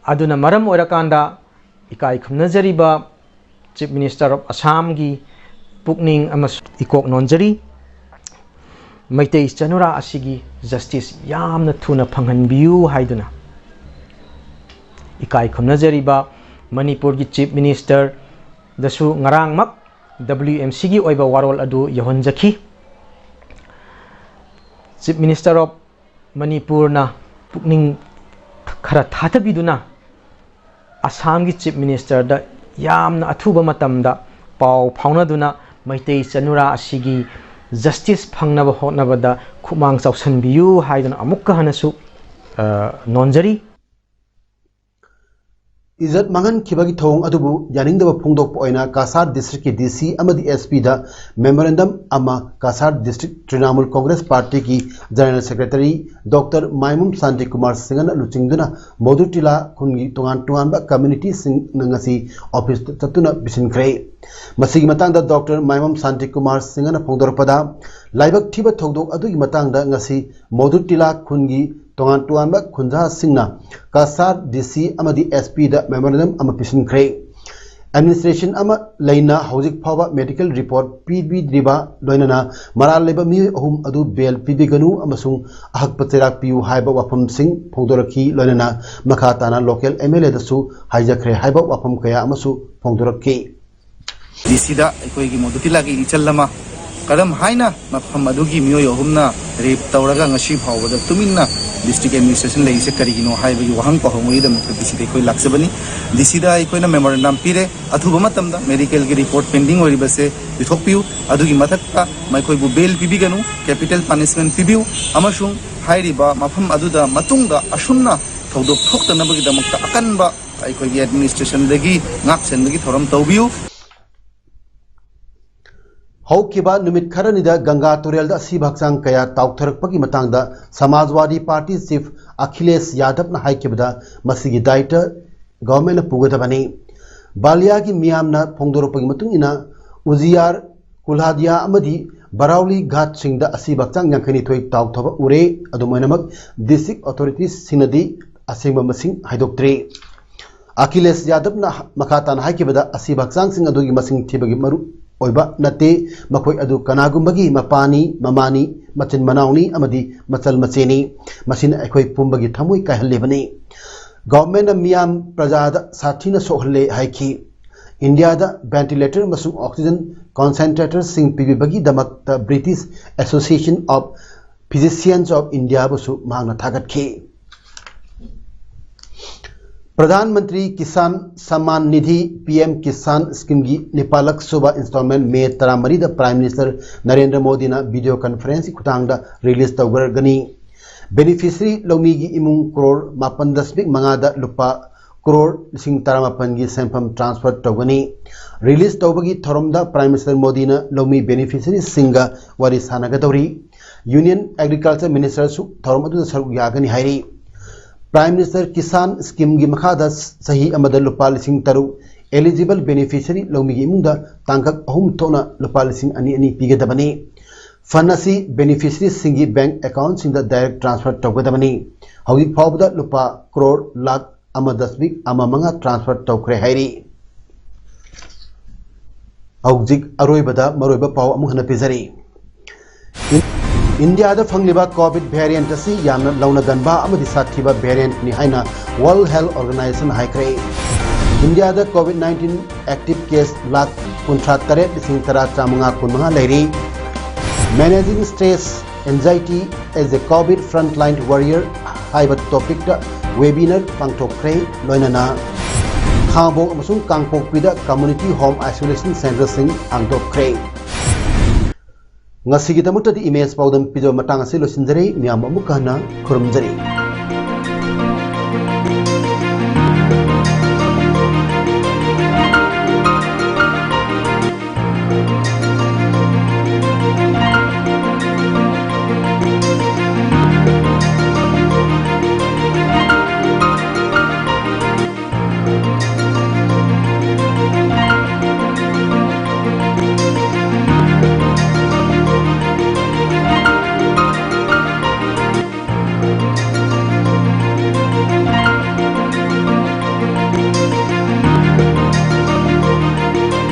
ꯑꯗꯨꯅ ꯃꯔꯝ ꯑꯣꯏꯔꯀꯥꯟꯗ ꯏꯀꯥꯏ ꯈꯨꯝꯅꯖꯔꯤꯕ Chief Minister of Assam ꯒꯤ ꯄꯨꯛꯅꯤꯡ ꯑꯃꯁꯨꯡ ꯏꯀꯣꯛ ꯅꯣꯟꯖꯔꯤ꯫ ꯃꯩꯇꯩ ꯆꯅꯨꯔꯥ ꯑꯁꯤꯒꯤ justice ꯌꯥꯝꯅ ꯊꯨꯅ ꯐꯪꯍꯟꯕꯤꯌꯨ ꯍꯥꯏꯗꯨꯅ ꯏꯀꯥꯏ ꯈꯨꯝꯅꯖꯔꯤꯕ ꯃꯅꯤꯄꯨꯔꯒꯤ Chief Minister ꯗꯁꯨ ꯉꯔꯥꯡꯃꯛ W M C ꯒꯤ ꯑꯣꯏꯕ ꯋꯥꯔꯣꯜ ꯑꯗꯨ ꯌꯧꯍꯟꯖꯈꯤ꯫ Chief Minister of ꯃꯅꯤꯄꯨꯔꯅ ꯄꯨꯛꯅꯤꯡ ꯈꯔ ꯊꯥꯗꯕꯤꯗꯨꯅ ꯑꯁꯥꯝꯒꯤ Chief Minister ꯗ ꯌꯥꯝꯅ ꯑꯊꯨꯕ ꯃꯇꯝꯗ ꯄꯥꯎ ꯐꯥꯎꯅꯗꯨꯅ ꯃꯩꯇꯩ ꯆꯅꯨꯔꯥ ꯑꯁꯤꯒꯤ justice ꯐꯪꯅꯕ ꯍꯣꯠꯅꯕꯗ ꯈꯨꯃꯥꯡ ꯆꯥꯎꯁꯟꯕꯤꯌꯨ ꯍꯥꯏꯗꯨꯅ ꯑꯃꯨꯛꯀ ꯍꯟꯅꯁꯨ, ꯑ, ꯅꯣꯟꯖꯔꯤ꯫ ꯏꯖꯠ ꯃꯥꯡꯍꯟꯈꯤꯕꯒꯤ ꯊꯧꯑꯣꯡ ꯑꯗꯨꯕꯨ ꯌꯥꯅꯤꯡꯗꯕ ꯐꯣꯡꯗꯣꯛꯄ ꯑꯣꯏꯅ ꯀꯁꯥꯔ district ꯀꯤ D C ꯑꯃꯗꯤ S P ꯗ memorandum ꯑꯃ Cachar district Trinamool Congress Party ꯒꯤ General Secretary Doctor ꯃꯥꯏꯃꯨꯝ ꯁꯥꯟꯇꯤ ꯀꯨꯃꯥꯔ ꯁꯤꯡꯍꯅ ꯂꯨꯆꯤꯡꯗꯨꯅ ꯃꯣꯗꯨꯇꯤꯂꯥ ꯈꯨꯟꯒꯤ ꯇꯣꯉꯥꯟ ꯇꯣꯉꯥꯟꯕ community ꯁꯤꯡꯅ ꯉꯁꯤ office ꯇ ꯆꯠꯇꯨꯅ ꯄꯤꯁꯤꯟꯈ꯭ꯔꯦ꯫ ꯃꯁꯤꯒꯤ ꯃꯇꯥꯡꯗ Doctor ꯃꯥꯏꯃꯨꯝ ꯁꯥꯟꯇꯤ ꯀꯨꯃꯥꯔ ꯁꯤꯡꯍꯅ ꯐꯣꯡꯗꯣꯔꯛꯄꯗ, ꯂꯥꯏꯕꯛ ꯊꯤꯕ ꯊꯧꯗꯣꯛ ꯑꯗꯨꯒꯤ ꯃꯇꯥꯡꯗ ꯉꯁꯤ ꯃꯣꯗꯨꯇꯤꯂꯥ ꯈꯨꯟꯒꯤ ꯇꯣꯉꯥꯟ ꯇꯣꯉꯥꯟꯕ ꯈꯨꯟꯖꯥꯁꯤꯡꯅ ꯀꯁꯥꯔ D C ꯑꯃꯗꯤ S P ꯗ memorandum ꯑꯃ ꯄꯤꯁꯤꯟꯈ꯭ꯔꯦ꯫ ꯑꯦꯗꯃꯤꯅꯤꯁꯇ꯭ꯔꯦꯁꯟ ꯑꯃ ꯂꯩꯅ ꯍꯧꯖꯤꯛ ꯐꯥꯎꯕ ꯃꯦꯗꯤꯀꯦꯜ ꯔꯤꯄꯣꯔꯠ ꯄꯤꯕꯤꯗ꯭ꯔꯤꯕ, ꯂꯣꯏꯅꯅ ꯃꯔꯥꯜ ꯂꯩꯕ ꯃꯤꯑꯣꯏ ꯑꯍꯨꯝ ꯑꯗꯨ ꯕꯦꯜ ꯄꯤꯕꯤꯒꯅꯨ ꯑꯃꯁꯨꯡ ꯑꯍꯛꯄ ꯆꯩꯔꯥꯛ ꯄꯤꯌꯨ ꯍꯥꯏꯕ ꯋꯥꯐꯝꯁꯤꯡ ꯐꯣꯡꯗꯣꯔꯛꯈꯤ꯫ ꯂꯣꯏꯅꯅ ꯃꯈꯥ ꯇꯥꯅ ꯂꯣꯀꯦꯜ ꯑꯦꯝ ꯑꯦꯜ ꯑꯦꯗꯁꯨ ꯍꯥꯏꯖꯈ꯭ꯔꯦ ꯍꯥꯏꯕ ꯋꯥꯐꯝ ꯀꯌꯥ ꯑꯃꯁꯨ ꯐꯣꯡꯗꯣꯔꯛꯈꯤ꯫ ꯗꯤ ꯁꯤꯗ ꯑꯩꯈꯣꯏꯒꯤ ꯃꯣꯗꯨꯇꯤꯂꯥꯒꯤ ꯏꯆꯜ ꯑꯃ ꯀꯔꯝ ꯍꯥꯏꯅ ꯃꯐꯝ ꯑꯗꯨꯒꯤ ꯃꯤꯑꯣꯏ ꯑꯍꯨꯝꯅ ꯔꯦꯞ ꯇꯧꯔꯒ ꯉꯁꯤ ꯐꯥꯎꯕꯗ ꯇꯨꯃꯤꯟꯅ ꯗꯤꯁꯇ꯭ꯔꯤꯛ ꯑꯦꯗꯃꯤꯅꯤꯁꯇ꯭ꯔꯦꯁꯟ ꯂꯩꯔꯤꯁꯦ ꯀꯔꯤꯒꯤꯅꯣ ꯍꯥꯏꯕꯒꯤ ꯋꯥꯍꯪ ꯄꯥꯎꯍꯪꯕꯒꯤꯗꯃꯛꯇ ꯗꯤ ꯁꯤꯗ ꯑꯩꯈꯣꯏ ꯂꯥꯛꯆꯕꯅꯤ꯫ ꯗꯤ ꯁꯤꯗ ꯑꯩꯈꯣꯏꯅ ꯃꯦꯃꯣꯔꯦꯟꯗꯝ ꯄꯤꯔꯦ, ꯑꯊꯨꯕ ꯃꯇꯝꯗ ꯃꯦꯗꯤꯀꯦꯜꯒꯤ ꯔꯤꯄꯣꯔꯠ ꯄꯦꯟꯗꯤꯡ ꯑꯣꯏꯔꯤꯕꯁꯦ ꯄꯤꯊꯣꯛꯄꯤꯌꯨ꯫ ꯑꯗꯨꯒꯤ ꯃꯊꯛꯇ ꯃꯈꯣꯏꯕꯨ ꯕꯦꯜ ꯄꯤꯕꯤꯒꯅꯨ, ꯀꯦꯄꯤꯇꯦꯜ ꯄꯅꯤꯁꯃꯦꯟ ꯄꯤꯕꯤꯌꯨ, ꯑꯃꯁꯨꯡ ꯍꯥꯏꯔꯤꯕ ꯃꯐꯝ ꯑꯗꯨꯗ ꯃꯇꯨꯡꯗ ꯑꯁꯨꯝꯅ ꯊꯧꯗꯣꯛ ꯊꯣꯛꯇꯅꯕꯒꯤꯗꯃꯛꯇ ꯑꯀꯟꯕ ꯑꯩꯈꯣꯏꯒꯤ ꯑꯦꯗꯃꯤꯅꯤꯁꯇ꯭ꯔꯦꯁꯟꯗꯒꯤ ꯉꯥꯛ ꯁꯦꯟꯕꯒꯤ ꯊꯧꯔꯝ ꯇꯧꯕꯤꯌꯨ꯫ ꯍꯧꯈꯤꯕ ꯅꯨꯃꯤꯠ ꯈꯔꯅꯤꯗ ꯒꯪꯒꯥ ꯇꯨꯔꯦꯜꯗ ꯑꯁꯤꯕ ꯍꯛꯆꯥꯡ ꯀꯌꯥ ꯇꯥꯎꯊꯔꯛꯄꯒꯤ ꯃꯇꯥꯡꯗ ꯁꯃꯥꯖꯋꯥꯗꯤ ꯄꯥꯔꯇꯤ ꯆꯤꯐ ꯑꯈꯤꯂꯦꯁ ꯌꯥꯗꯕꯅ ꯍꯥꯏꯈꯤꯕꯗ ꯃꯁꯤꯒꯤ ꯗꯥꯏꯇ ꯒꯚꯔꯟꯃꯦꯟꯠꯅ ꯄꯨꯒꯗꯕꯅꯤ꯫ ꯕꯥꯂꯤꯌꯥꯒꯤ ꯃꯤꯌꯥꯝꯅ ꯐꯣꯡꯗꯣꯔꯛꯄꯒꯤ ꯃꯇꯨꯡ ꯏꯟꯅ ꯎꯖꯤꯌꯥꯔ, ꯀꯨꯜꯍꯥꯗꯤꯌꯥ ꯑꯃꯗꯤ ꯕꯔꯥꯎꯂꯤ ꯘꯥꯠꯁꯤꯡꯗ ꯑꯁꯤꯕ ꯍꯛꯆꯥꯡ ꯌꯥꯡꯈꯩꯅꯤꯊꯣꯏ ꯇꯥꯎꯊꯕ ꯎꯔꯦ꯫ ꯑꯗꯨꯝ ꯑꯣꯏꯅꯃꯛ ꯗꯤꯁꯇ꯭ꯔꯤꯛ ꯑꯣꯊꯣꯔꯤꯇꯤꯁꯁꯤꯡꯅꯗꯤ ꯑꯁꯦꯡꯕ ꯃꯁꯤꯡ ꯍꯥꯏꯗꯣꯛꯇ꯭ꯔꯤ꯫ ꯑꯈꯤꯂꯦꯁ ꯌꯥꯗꯕꯅ ꯃꯈꯥ ꯇꯥꯅ ꯍꯥꯏꯈꯤꯕꯗ ꯑꯁꯤꯕ ꯍꯛꯆꯥꯡꯁꯤꯡ ꯑꯗꯨꯒꯤ ꯃꯁꯤꯡ ꯊꯤꯕꯒꯤ ꯃꯔꯨ ꯑꯣꯏꯕ ꯅꯠꯇꯦ꯫ ꯃꯈꯣꯏ ꯑꯗꯨ ꯀꯅꯥꯒꯨꯝꯕꯒꯤ ꯃꯄꯥꯅꯤ, ꯃꯃꯥꯅꯤ, ꯃꯆꯤꯟ ꯃꯅꯥꯎꯅꯤ ꯑꯃꯗꯤ ꯃꯆꯜ ꯃꯆꯦꯅꯤ꯫ ꯃꯁꯤꯅ ꯑꯩꯈꯣꯏ ꯄꯨꯝꯕꯒꯤ ꯊꯃꯣꯏ ꯀꯥꯏꯍꯜꯂꯤꯕꯅꯤ꯫ ꯒꯚꯔꯟꯃꯦꯟꯠꯅ ꯃꯤꯌꯥꯝ ꯄ꯭ꯔꯖꯥꯗ ꯁꯥꯊꯤꯅ ꯁꯣꯛꯍꯜꯂꯦ ꯍꯥꯏꯈꯤ꯫ ꯏꯟꯗꯤꯌꯥꯗ ꯚꯦꯟꯇꯤꯂꯦꯇꯔ ꯑꯃꯁꯨꯡ ꯑꯣꯛꯁꯤꯖꯟ ꯀꯣꯟꯁꯦꯟꯇ꯭ꯔꯦꯇꯔꯁꯤꯡ ꯄꯤꯕꯤꯕꯒꯤꯗꯃꯛꯇ ꯕ꯭ꯔꯤꯇꯤꯁ ꯑꯦꯁꯣꯁꯤꯌꯦꯁꯟ ꯑꯣꯐ ꯐꯤꯖꯤꯁꯤꯌꯟꯁ ꯑꯣꯐ ꯏꯟꯗꯤꯌꯥꯕꯨꯁꯨ ꯃꯍꯥꯛꯅ ꯊꯥꯒꯠꯈꯤ꯫ ꯄ꯭ꯔꯙꯥꯟ ꯃꯟꯇ꯭ꯔꯤ ꯀꯤꯁꯥꯟ ꯁꯝꯃꯥꯟ ꯅꯤꯙꯤ, ꯄꯤ ꯑꯦꯝ ꯀꯤꯁꯥꯟ ꯁ꯭ꯀꯤꯝꯒꯤ ꯅꯤꯄꯥꯜꯂꯛ ꯁꯨꯕ ꯏꯟꯁꯇꯣꯜꯃꯦꯟꯠ ꯃꯦ ꯇꯔꯥꯃꯔꯤꯗ ꯄ꯭ꯔꯥꯏꯝ ꯃꯤꯅꯤꯁꯇꯔ ꯅꯔꯦꯟꯗ꯭ꯔ ꯃꯣꯗꯤꯅ ꯚꯤꯗꯤꯑꯣ ꯀꯟꯐꯔꯦꯟꯁꯀꯤ ꯈꯨꯠꯊꯥꯡꯗ ꯔꯤꯂꯤꯖ ꯇꯧꯈ꯭ꯔꯒꯅꯤ꯫ ꯕꯦꯅꯤꯐꯤꯁꯔꯤ ꯂꯧꯃꯤꯒꯤ ꯏꯃꯨꯡ ꯀ꯭ꯔꯣꯔ ꯃꯥꯄꯟ ꯗꯁꯃꯤꯛ ꯃꯉꯥꯗ ꯂꯨꯄꯥ ꯀ꯭ꯔꯣꯔ ꯂꯤꯁꯤꯡ ꯇꯔꯥꯃꯥꯄꯟꯒꯤ ꯁꯦꯟꯐꯝ ꯇ꯭ꯔꯥꯟꯁꯐꯔ ꯇꯧꯒꯅꯤ꯫ ꯔꯤꯂꯤꯖ ꯇꯧꯕꯒꯤ ꯊꯧꯔꯝꯗ ꯄ꯭ꯔꯥꯏꯝ ꯃꯤꯅꯤꯁꯇꯔ ꯃꯣꯗꯤꯅ ꯂꯧꯃꯤ ꯕꯦꯅꯤꯐꯤꯁꯔꯤꯁꯤꯡꯒ ꯋꯥꯔꯤ ꯁꯥꯟꯅꯒꯗꯧꯔꯤ꯫ ꯌꯨꯅꯤꯌꯟ ꯑꯦꯒ꯭ꯔꯤꯀꯜꯆꯔ ꯃꯤꯅꯤꯁꯇꯔꯁꯨ ꯊꯧꯔꯝ ꯑꯗꯨꯗ ꯁꯔꯨꯛ ꯌꯥꯒꯅꯤ ꯍꯥꯏꯔꯤ꯫ ꯄ꯭ꯔꯥꯏꯝ ꯃꯤꯅꯤꯁꯇꯔ ꯀꯤꯁꯥꯟ ꯁ꯭ꯀꯤꯝꯒꯤ ꯃꯈꯥꯗ ꯆꯍꯤ ꯑꯃꯗ ꯂꯨꯄꯥ ꯂꯤꯁꯤꯡ ꯇꯔꯨꯛ ꯑꯦꯂꯤꯖꯤꯕꯜ ꯕꯦꯅꯤꯐꯤꯁꯔꯤ ꯂꯧꯃꯤꯒꯤ ꯏꯃꯨꯡꯗ ꯇꯥꯡꯀꯛ ꯑꯍꯨꯝ ꯊꯣꯛꯅ ꯂꯨꯄꯥ ꯂꯤꯁꯤꯡ ꯑꯅꯤ ꯑꯅꯤ ꯄꯤꯒꯗꯕꯅꯤ꯫ ꯐꯟ ꯑꯁꯤ ꯕꯦꯅꯤꯐꯤꯁꯔꯤꯁꯤꯡꯒꯤ ꯕꯦꯡꯛ ꯑꯦꯀꯥꯎꯟꯁꯤꯡꯗ ꯗꯥꯏꯔꯦꯛ ꯇ꯭ꯔꯥꯟꯁꯐꯔ ꯇꯧꯒꯗꯕꯅꯤ꯫ ꯍꯧꯖꯤꯛ ꯐꯥꯎꯕꯗ ꯂꯨꯄꯥ ꯀ꯭ꯔꯣꯔ ꯂꯥꯈ ꯑꯃ ꯗꯁꯃꯤꯛ ꯑꯃ ꯃꯉꯥ ꯇ꯭ꯔꯥꯟꯁꯐꯔ ꯇꯧꯈ꯭ꯔꯦ ꯍꯥꯏꯔꯤ꯫ ꯍꯧꯖꯤꯛ ꯑꯔꯣꯏꯕꯗ ꯃꯔꯨꯑꯣꯏꯕ ꯄꯥꯎ ꯑꯃꯨꯛ ꯍꯟꯅ ꯄꯤꯖꯔꯤ꯫ ꯏꯟ-, ꯏꯟꯗꯤꯌꯥꯗ ꯐꯪꯂꯤꯕ ꯀꯣꯚꯤꯗ ꯚꯦꯔꯤꯌꯦꯟꯠ ꯑꯁꯤ ꯌꯥꯝꯅ ꯂꯧꯅꯒꯟꯕ ꯑꯃꯗꯤ ꯁꯥꯊꯤꯕ ꯚꯦꯔꯤꯌꯦꯟꯠꯅꯤ ꯍꯥꯏꯅ ꯋꯥꯔꯜꯗ ꯍꯦꯜꯊ ꯑꯣꯔꯒꯅꯥꯏꯖꯦꯁꯟ ꯍꯥꯏꯈ꯭ꯔꯦ꯫ ꯏꯟꯗꯤꯌꯥꯗ COVID nineteen active case lakh ꯀꯨꯟꯊ꯭ꯔꯥ ꯇꯔꯦꯠ ꯂꯤꯁꯤꯡ ꯇꯔꯥ ꯆꯥꯃꯉꯥ ꯀꯨꯟꯃꯉꯥ ꯂꯩꯔꯤ꯫ Managing Stress, Anxiety as a COVID Frontline Warrior ꯍꯥꯏꯕ ꯇꯣꯄꯤꯛꯇ ꯋꯦꯕꯤꯅꯥꯔ ꯄꯥꯡꯊꯣꯛꯈ꯭ꯔꯦ꯫ ꯂꯣꯏꯅꯅ ꯈꯥꯉꯕꯣꯛ ꯑꯃꯁꯨꯡ ꯀꯥꯡꯄꯣꯛꯄꯤꯗ ꯀꯝꯃ꯭ꯌꯨꯅꯤꯇꯤ ꯍꯣꯝ ꯑꯥꯏꯁꯣꯂꯦꯁꯟ ꯁꯦꯟꯇꯔꯁꯤꯡ ꯍꯥꯡꯗꯣꯛꯈ꯭ꯔꯦ꯫ ꯉꯁꯤꯒꯤꯗꯃꯛꯇꯗꯤ ꯏꯃꯦꯖ ꯄꯥꯎꯗꯝ ꯄꯤꯖꯕ ꯃꯇꯥꯡ ꯑꯁꯤ ꯂꯣꯏꯁꯤꯟꯖꯔꯦ꯫ ꯃꯤꯌꯥꯝꯕꯨ ꯑꯃꯨꯛꯀ ꯍꯟꯅ ꯈꯨꯔꯨꯝꯖꯔꯤ꯫